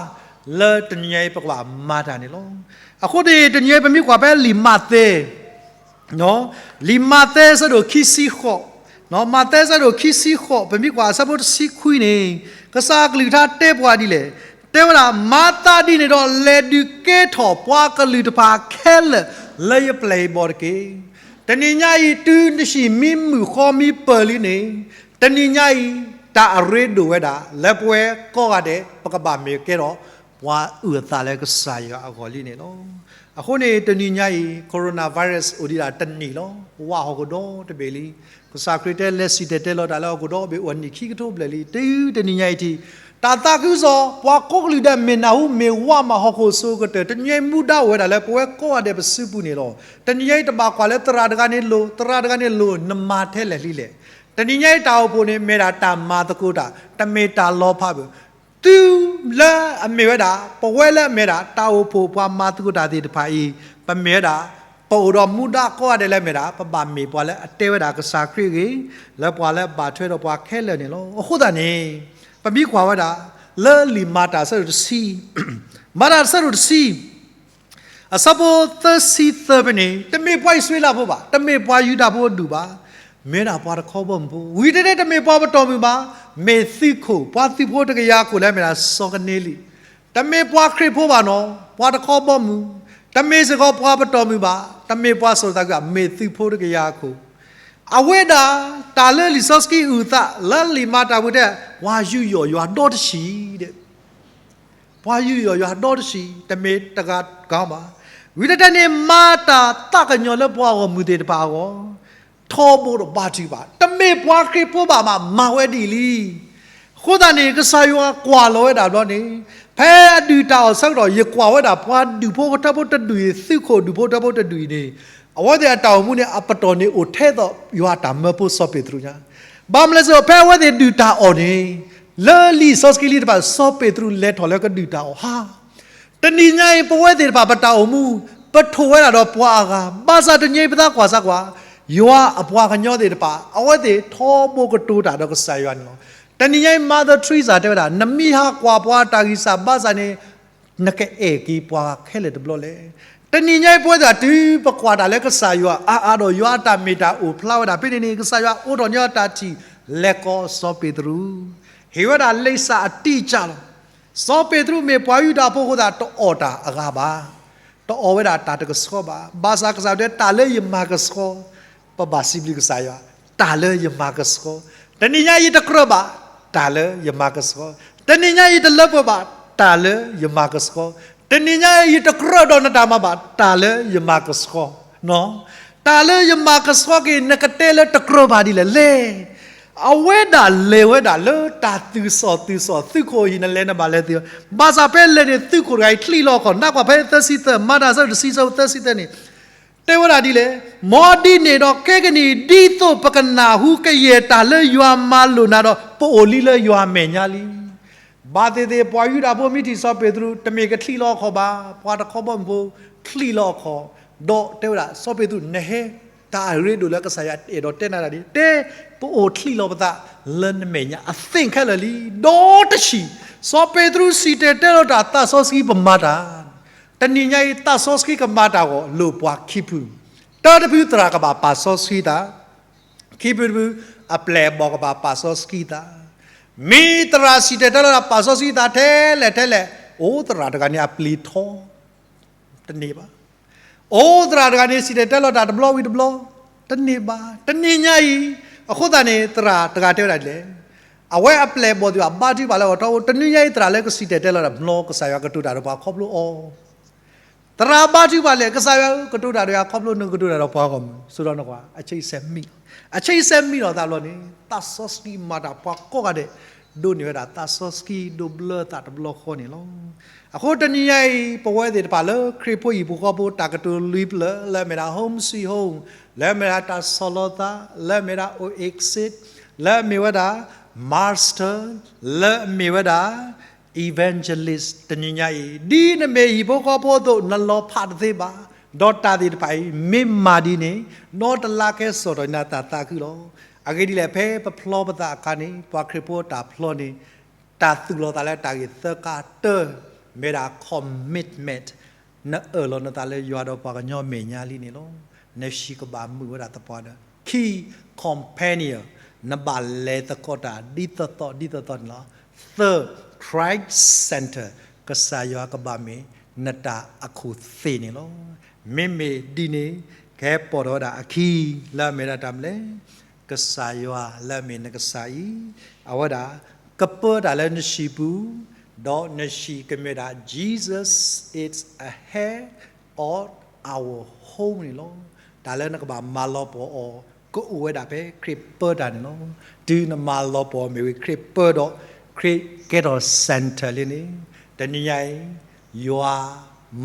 လၢတနံၤညါအံၤ ပကဘၣ်မၤတၢ်န့ၣ်လီၤ. အဃိန့ၣ် တနံၤညါအံၤ ပမ့ၢ်ကွၢ်ဖဲလံာ်မးသဲ, လံာ်မးသဲဆၢဒိၣ်ခံဆံဃိး, မးသဲဆၢဒိၣ်ခံဆံဃိး ပမ့ၢ်ကွၢ်အဆၢဖိတဆံခွံန့ၣ် ကစၢ်အကလုၢ်ကထါတဲပှၤဒ်လဲၣ်, တဲဝဲဒၣ် မၤသးဒ်န့ၣ်ဒီး လဲၤဒုးကဲထီၣ်ပှၤကလုာ်တဖၣ်ခဲလၢာ်လၢယပျဲၢ်ယဘီၣ်တက့ၢ်. တနံၤညါအံၤ တုၤနဟံၣ်မံမုာ်ဃီမံပၢၢ်လံန့ၣ်, တနံၤညါအံၤ တၢ်အရ့ဒိၣ်ဝဲဒၣ် လၢပဝဲကိးဂၤဒဲး ပကဘၣ်မ့ၢ်ကဲထီၣ် ပှၤအုၣ်အသးလၢကစၢ်ယွၤအဂီၢ်လံန့ၣ်လီၤ. အဃိန့ၣ် တနံၤညါအံၤ coronavirus အိၣ်ဒံးဒၣ်တနံၣ်လီၤ. ဝးဟီၣ်ကဒီးတဘ့ၣ်လံ. ကစၢ်ခရံာ်တဲ လဲၤစံၣ်တဲၤတဲလီၤတၢ်လၢဟီၣ်ခိၣ်ဒီဘ့ၣ် အိၣ်အနံၣ်ခံကထိဘျဲၣ်လံ. တုၤတနံၤညါအံၤထံၣ် တၢ်သးခုကစီၣ် ပှၤကိးကလုာ်ဒဲး မ့ၢ်နၢ်ဟူ မ့ၢ်ဝးမးဟီၣ်ခိၣ်စိၤကတၢၢ် တနံၤညါအံၤ မူဒါအိၣ်ဝဲဒၣ်လၢပဝဲကိးဂၤဒဲးပစုပူၤန့ၣ်လီၤ. တနံၤညါအံၤ တဘၣ်ကွၢ်လၢသရၣ်တဂၤန့ၣ်လိၣ်, သရၣ်တဂၤန့ၣ်လိၣ်, နမၤထဲလဲၣ်လံလဲၣ်. တနံၤညါအံၤ တၢ်အိၣ်ဖှိၣ်န့ၣ် မ့ၢ်ဒၣ်တၢ်မၤသကိးတၢ်, တမ့ၢ်တၢ်လီၤဖးဘၣ်. တုၤလၢအမ့ၢ်ဝဲဒၣ် ပဝဲလၢအမ့ၢ်ဒၣ် တၢ်အိၣ်ဖှိၣ်ပှၤမၤသကိးတၢ်သ့ၣ်တဖၣ်အံၤ ပမ့ၢ်ဝဲဒၣ် ပအိၣ်ဒီးမူဒါကိးဂၤဒဲးလၢအမ့ၢ်ဒၣ် ပဘၣ်မ့ၢ်ပှၤလၢအတဲဝဲဒၣ်ကစၢ်ခရံာ်အဂ့ၢ်, လၢပှၤလၢအဘၣ်ထွဲဒီးပှၤခဲလၢာ်န့ၣ်လီၤ. အဃိသတးန့ၣ် ပမ့ၢ်ကွၢ်ဝဲဒၣ် လၢလံာ်မၤတၢ်ဆၢဒိၣ်တဆံ, မၤတၢ်ဆၢဒိၣ်တဆံ အဆၢဖိသၢဆံသၢဖဲန့ၣ် တမ့ၢ်ပှၤအံၣ်စရ့လးဖိဘၣ်, တမ့ၢ်ပှၤယူဒၤဖိဒူၣ်ဘၣ်, မ့ၢ်ဒၣ်ပှၤတခီဘီမုၢ်ဖိ, ဝံၤတန့ၣ် တမ့ၢ်ပှၤပတီၢ်မုၢ်ဘၣ်, မ့ၢ်သုးခိၣ်, ပှၤသုးဖိတကယၤခိၣ်လၢအမ့ၢ်ဒၣ်စီၤကန့လံ. တမ့ၢ်ပှၤခရံာ်ဖိဘၣ်နီၤ, ပှၤတခီဘီမုၢ်, တမ့ၢ်စ့ၢ်ကီးပှၤပတီၢ်မုၢ်ဘၣ်, တမ့ၢ်ပှၤစိာ်သးခုဘၣ်, မ့ၢ်သုးဖိတကယၤခိၣ် အဝဲဒၣ် တၢ်လၢလံာ်စီဆှံအုၣ်သး လၢလံာ်မၤတၢ်ပူၤတဲ ပှၤယူးယီၣ်ယွၤဒီတဆံးဒီး ပှၤယူးယီၣ်ယွၤဒီတဆံး, တမ့ၢ်တဂၤဂၤဘၣ်. ဝံၤတထံၣ်န့ၣ် မၤတၢ်သးကညီၤလၢပှၤဂီၢ်မုၢ်သ့ၣ်တဖၣ်အဂီၢ်, ထီဘိတဘါထုကဖၣ်, တမ့ၢ်ပှၤခရံာ်ဖိဘၣ်မး မၤဝဲဒ်အံၤလံ. အဃိသတးန့ၣ် ကစၢ်ယွၤကွၢ်လီၤဝဲဒၣ်ဘျီန့ၣ်, ဖဲအဒုၣ်တၢ်အီၣ်ဆၢကတီၢ် ယကွၢ်ဝဲဒၣ်ပှၤဒူၣ်ဖိထၢဖိတဒူၣ်အံၤ, သုးခိၣ်ဒူၣ်ဖိထၢဖိတဒူၣ်အံၤန့ၣ်, အဝဲသ့ၣ်အတၢ်အိၣ်မူန့ၣ် အပတီၢ်န့ၣ်အိၣ်ထဲသိးယွၤအတၢ်မၢဖိစီၤပ့းတရူးညါ ဘၣ်မနုၤလဲၣ်စ့ၢ်ကီး ဖဲအဝဲသ့ၣ်ဒုၣ်တၢ်အီၣ်န့ၣ်, လၢလံာ်စီဆှံလံာ်တဖၣ် စီၤပ့းတရူးလဲၤထီၣ်လၢကဒုၣ်တၢ်အီၣ်ဟါ. တနံၤညါအံၤ ပဝဲသ့ၣ်တဖၣ်ပတၢ်အိၣ်မူ, ပထိၣ်ဝဲဒၣ်ဒီးပှၤအဂၤ, ဘၣ်ဆၣ်တနံၤအံၤပသးကွၢ်စၢ်ကွၢ်, ယွၤအပှၤကညီသ့ၣ်တဖၣ် အဝဲသ့ၣ်ထီဘိကတိၤတၢ်ဒီးကစၢ်ယွၤန့ၣ်လီၤ. တနံၤညါအံၤ Mother Teresa တဲဝဲဒၣ် နမ့ၢ်ဟးကွၢ်ပှၤအတၢ်ဂံၢ်စၢ်ဘါစၢ်န့ၣ် နကအဲၣ်က့ၤပှၤခဲလၢာ်တဘျီလဲၣ်. တနံၤညါအံၤပဝဲသ့ၣ်တုၤပကွၢ်တၢ်လၢကစၢ်ယွၤအါအါဒီး ယွၤအတၢ်မ့ၢ်တၢ်အိၣ်ဖျါဝဲဒၣ်ဖဲန့ၣ်န့ၣ် ကစၢ်ယွၤအိးထီၣ်န့ၢ်အတၢ်ထံၣ် လဲၤကိးစီၤပ့းတရူး, ဟ့ၣ်ဝဲဒၣ်လံာ်စၢ်အတံၢ်ကၢ်လီၤ. စီၤပ့းတရူးမ့ၢ်ပှၤယူဒၤဖိအဃိသတး တအီၣ်တၢ်အဂၤဘၣ်, တအီၣ်ဝဲဒၣ်တၢ်တကဆှီဘၣ်. ဘၣ်ဆၣ်ကစၢ်တဲ တၢ်လၢယမၤကဆှီ, ပဘၣ်စံးဘျုးကစၢ်ယွၤ, တၢ်လၢယမၤကဆှီ, တနံၤညါအံၤတကြၢးဘၣ်, တၢ်လၢယမၤကဆှီ, တနံၤညါအံၤတလၢပှဲၤဘၣ်, တၢ်လၢယမၤကဆှီ, တနံၤညါအံၤယတကြၢးဒီးနတၢ်မၤဘၣ်, တၢ်လၢယမၤကဆှီ, တၢ်လၢယမၤကဆှီက့ၤ နကတဲလၢတကြၢးဘၣ်ဒ်လဲၣ်လဲၣ်. အဝဲဒၣ်လဲၤဝဲဒၣ်လၢတၢ်သုးစီၣ်သုးစီၣ် သုးခိၣ်အဟံၣ် နလဲၤနဘၣ်လဲၤသုး, ဘၣ်ဆၣ်ဖဲလဲၤန့ၣ် သုးခိၣ်တဂၤအံၤချံးလီၤခီၣ်, နကွၢ်ဖဲသၢဆံသၢ, မၤတၢ်ဆၢဒိၣ်တဆံ ဆၢဖိသၢဆံသၢန့ၣ် တဲဝဲဒၣ်ဒ်လဲၣ်, မ်ဒ်န့ၣ်ဒီးခဲကနံၣ်အံၤ ဒ်သိးပကနၢ်ဟူကယဲၢ်တၢ်လၢယွၤမၤလိာ်နၤဒီး ပအိၣ်လံလၢယွၤအမဲာ်ညါလံ. ဘၣ်သ့ၣ်သ့ၣ် ပှၤယူဒၤဖိမ့ၢ်ထံၣ်စီၤပ့းတရူး တမ့ၢ်ကချံးလီၤအခီၣ်ဘၣ်, ပှၤတခီဘီမုၢ်ဖိချံးလီၤအခီၣ်, ဒီးတဲဝဲဒၣ် စီၤပ့းတရူး နဟဲ, တၢ်အရ့ဒိၣ်လၢကစၢ်ယွၤအဲၣ်ဒိးတဲနၤဒၣ်န့ၣ် တဲ ပအိၣ်ချံးလီၤပသးလၢနမဲာ်ညါ အသ့ၣ်ခဲလၢာ်လံ. ဒီးတဆံး စီၤပ့းတရူးစံၣ်တဲၤတဲလီၤတၢ် သးစီဆှံပမၤတၢ်, တနံၤညါအံၤ သးစီဆှံကမၤတၢ်အဂီၢ် လိၣ်ပှၤခံဖု, တၢတဖု သရၣ်ကဘၣ်ပာ်စီဆှံသး ခံဖုတဖု အပျဲၢ်အဘီၣ်ကဘၣ်ပာ်စီဆှံသး, မ့ၢ်သရၣ်စံၣ်တဲၤတဲလီၤတၢ် ပာ်စီဆှံသးထဲလဲၣ်ထဲလဲၣ်, အိၣ်သရၣ်တဂၤန့ၣ် အပျံၤထီ တန့ၢ်ဘၣ်. အိၣ်သရၣ်တဂၤန့ၣ် စံၣ်တဲၤတဲလီၤတၢ်တဘျီဝံၤတဘျီ, တန့ၢ်ဘၣ်. တနံၤညါအံၤ, အဃိသတးန့ၣ် သရၣ်တဂၤတဲဝဲဒၣ်ဒ်လဲၣ်, အဝဲအပျဲၢ်အဘီၣ်သ့ၣ်တဖၣ် ဘါထုကဖၣ်လၢအီၤထီဘိ တနံၤညါအံၤ သရၣ်လၢကစံၣ်တဲၤတဲလီၤတၢ် မ်ကစၢ်ယွၤကတိၤတၢ်ဒီးပှၤခီဖျိအီၤ သရၣ်ဘါထုကဖၣ်လဲၣ်, ကစၢ်ယွၤဧၢ, ကတိၤတၢ်ဒီးယၤခီဖျိနကတိၤတၢ်ဒီးပှၤဂီၢ်မုၢ်, ဆိဒီးနကွၢ် အဆံးစဲးမံလီၤ, အဆံးစဲးမံလီၤသးဘျီန့ၣ် သးစီဆှံမၤတၢ် ပှၤကိးဂၤဒဲး ဒိးန့ၢ်ဝဲဒၣ် သးစီဆှံဒိးဘျၢသးတဘျီဃီန့ၣ်လီၤ. အဃိတနံၤညါအံၤ ပဝဲသ့ၣ်တဖၣ်လၢခရံာ်ဖိဟံၣ်ဖိဃီဖိ တၢ်ကတိၤလွံၢ်ဖျၢၣ် လၢအမ့ၢ်ဒၣ် Home Sweet Home, လၢအမ့ၢ်ဒၣ်တၢ်ဆီၣ်လီၤသး, လၢအမ့ၢ်ဒၣ် Oasis, လၢအမ့ၢ်ဝဲဒၣ် Master, လၢအမ့ၢ်ဝဲဒၣ် Evangelist တနံၤညါအံၤ ဒ်နမ့ၢ်ဟံၣ်ဖိဃီဖိအသိး နလီၤဖးတသ့ဘၣ်, ဒီးတၢ်သ့ၣ်တဖၣ်အံၤ မ့ၢ်မၤဒ်န့ၣ် ဒီးတလါကဲစိာ်ထီၣ်နၤတၢ်သးခုလီၤ. အဂ့ၢ်ဒ်လဲၣ် ဖဲပဖျီပသးအခါန့ၣ် ပှၤခရံာ်ဖိတၢ်ဖျီန့ၣ် တၢ်သူၣ်လီၤသးလၢတၢ်ဂ့ၢ်သၢခါတၢ မ့ၢ်ဒၣ် commitment, နအၢၣ်လီၤနသးလၢယွၤဒီးပှၤကညီမဲာ်ညါလံန့ၣ်လီၤ. နဟံၣ်ကဘၣ်မုာ်ဝဲဒၣ်သပှၢ်ဒီး ခံ companion, နဘၣ်လဲၤသကိးတၢ်ဒ်သိးသိးဒ်သိးသိးန့ၣ်လီၤ. သၢ Christ Center, ကစၢ်ယွၤကဘၣ်မ့ၢ်နတၢ်အခိၣ်သ့ၣ်န့ၣ်လီၤ. မ့မ့ၢ်ဒ်န့ၣ် ကဟဲပိာ်ထီၣ်ဝဲဒၣ်အခံ လၢအမ့ၢ်ဒၣ်တၢ်မနုၤလဲၣ်, ကစၢ်ယွၤလၢအမ့ၢ်နကစၢ်အံၤ အဝဲဒၣ် ကပၢတၢ်လၢနဟံၣ်ပူၤ, ဒီးနဟံၣ်ကမ့ၢ်ဒၣ် Jesus is ahead of our home န့ၣ်လီၤ. တၢ်လၢနကဘၣ်မၤလီၤပှီၢ်အီၤ ကအိၣ်ဝဲဒၣ်ဖဲခရံာ်ပၢတၢ်န့ၣ်လီၤ. တုၤနမၤလီၤပှီၢ်မ့ၢ်ဝံၤ ခရံာ်ပၢဒီး ခရံာ်ကဲထီၣ် center လံန့ၣ်, တနံၤညါအံၤ ယွၤ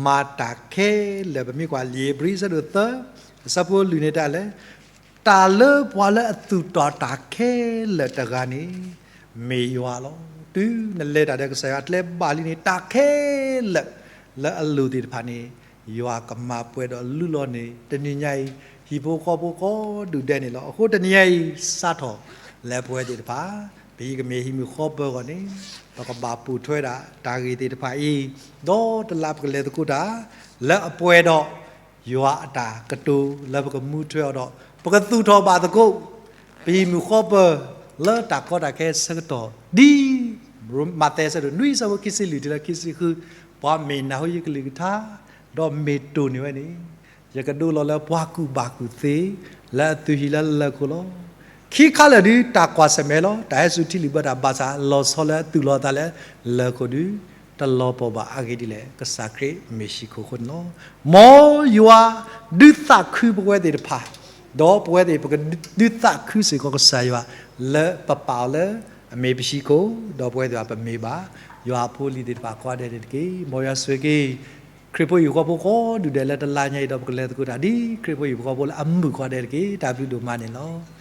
မၤတၢ်ခဲလၢာ်, ပမ့ၢ်ကွၢ်လံာ်ဧ့ၤဘြံၤ အဆၢဒိၣ်သၢ အဆၢဖိလွံၢ်န့ၣ် တဲလဲၣ်, တၢ်လၢပှၤလၢအသူၣ်တီၤတၢ်ခဲလၢာ်တဂၤန့ၣ် မ့ၢ်ယွၤလီၤ. တုၤနလဲၤတၢ်ဒီးကစၢ်ယွၤအကျဲဘၣ်လံန့ၣ် တၢ်ခဲလၢာ်လၢအလိၣ်သ့ၣ်တဖၣ်န့ၣ် ယွၤကမၤပှဲၤဒီးလုၢ်လီၤန့ၢ် တနံၤညါအံၤ ဟံၣ်ဖိဃီဖိကိးဒူၣ်ဒဲးန့ၣ်လီၤ. အဃိတနံၤညါအံၤ စးထီၣ်လၢပဝဲသ့ၣ်တဖၣ် ပဟံၣ်ကမ့ၢ်ဟံၣ်မုၣ်ဃီပၢၤအဂီၢ်န့ၣ် ပကဘၣ်ပိာ်ထွဲဒၣ်တၢ်ဂ့ၢ်သ့ၣ်တဖၣ်အံၤ, ဒီးတလါပကလဲၤသကိးတၢ် လၢအပှဲၤဒီး ယွၤအတၢ်ကတိၤလၢပကမူထွဲအီၤဒီး ပကသူၣ်ထီၣ်ဘၣ်သကိး ပဟံၣ်မုၣ်ဃီပၢၤလၢတၢ်ကီတၢ်ခဲဆၢကတီၢ် ဒ်မးသဲအဆၢဒိၣ်နွံ အဆၢဖိခံဆံလွံၢ်တုၤလၢခံဆံဃု, ပှၤမ့ၢ်နၢ်ဟူယကလုၢ်ကထါ ဒီးမ့ၢ်တိၢ်န့ၢ်ဝဲန့ၣ် ယကဒိလီၤလၢပှၤကူၣ်ဘၣ်ကူၣ်သ့ လၢအသုးဟံၣ်လၢလၢၢ်ခိၣ်လီၤ. ခံခါလၢာ်ဒုး တၢ်ကွၢ်ဆၢၣ်မဲာ်လီၤ. တၢ်ဟဲစူၤထံလုၢ်ဘၢတၢ်ဘၣ်ဆၣ် လီၤဆီလၢအသူၣ်လီၤအသးလၢလၢၢ်ခိၣ်ဒုး တလီၤပှီၢ်ဘၣ်. အဂ့ၢ်ဒ်လဲၣ်, ကစၢ်ခရံာ်မ့ၢ်ဟံၣ်ခိၣ်အဃိန့ၣ်လီၤ. မ်ယွၤဒုးသးခုပဝဲသ့ၣ်တဖၣ်, ဒီးပဝဲသ့ၣ် ပကဒုးသးခုစ့ၢ်ကီးကစၢ်ယွၤ လၢပပာ်အီၤလၢအမ့ၢ်ပဟံၣ်ခိၣ်, ဒီးပဝဲသ့ၣ်ပမ့ၢ်ဘၣ် ယွၤအဖိအလံၤသ့ၣ်တဖၣ်ကိးဂၤဒဲးတက့ၢ်. မ်ယွၤဆိၣ်ဂ့ၤက့ၤ ခရံာ်ဖိဟံၣ်ဖိဃီဖိကိးဒူၣ်ဒဲးလၢတလါညါအံၤ ဒီးပကလဲၤသကိးတၢ်ဒ်ခရံာ်ဖိဟံၣ်ဖိဃီဖိလၢအမုာ်ကိးဂၤဒဲးတက့ၢ်. တၢ်ဘျုးဒိၣ်မးန့ၣ်လီၤ.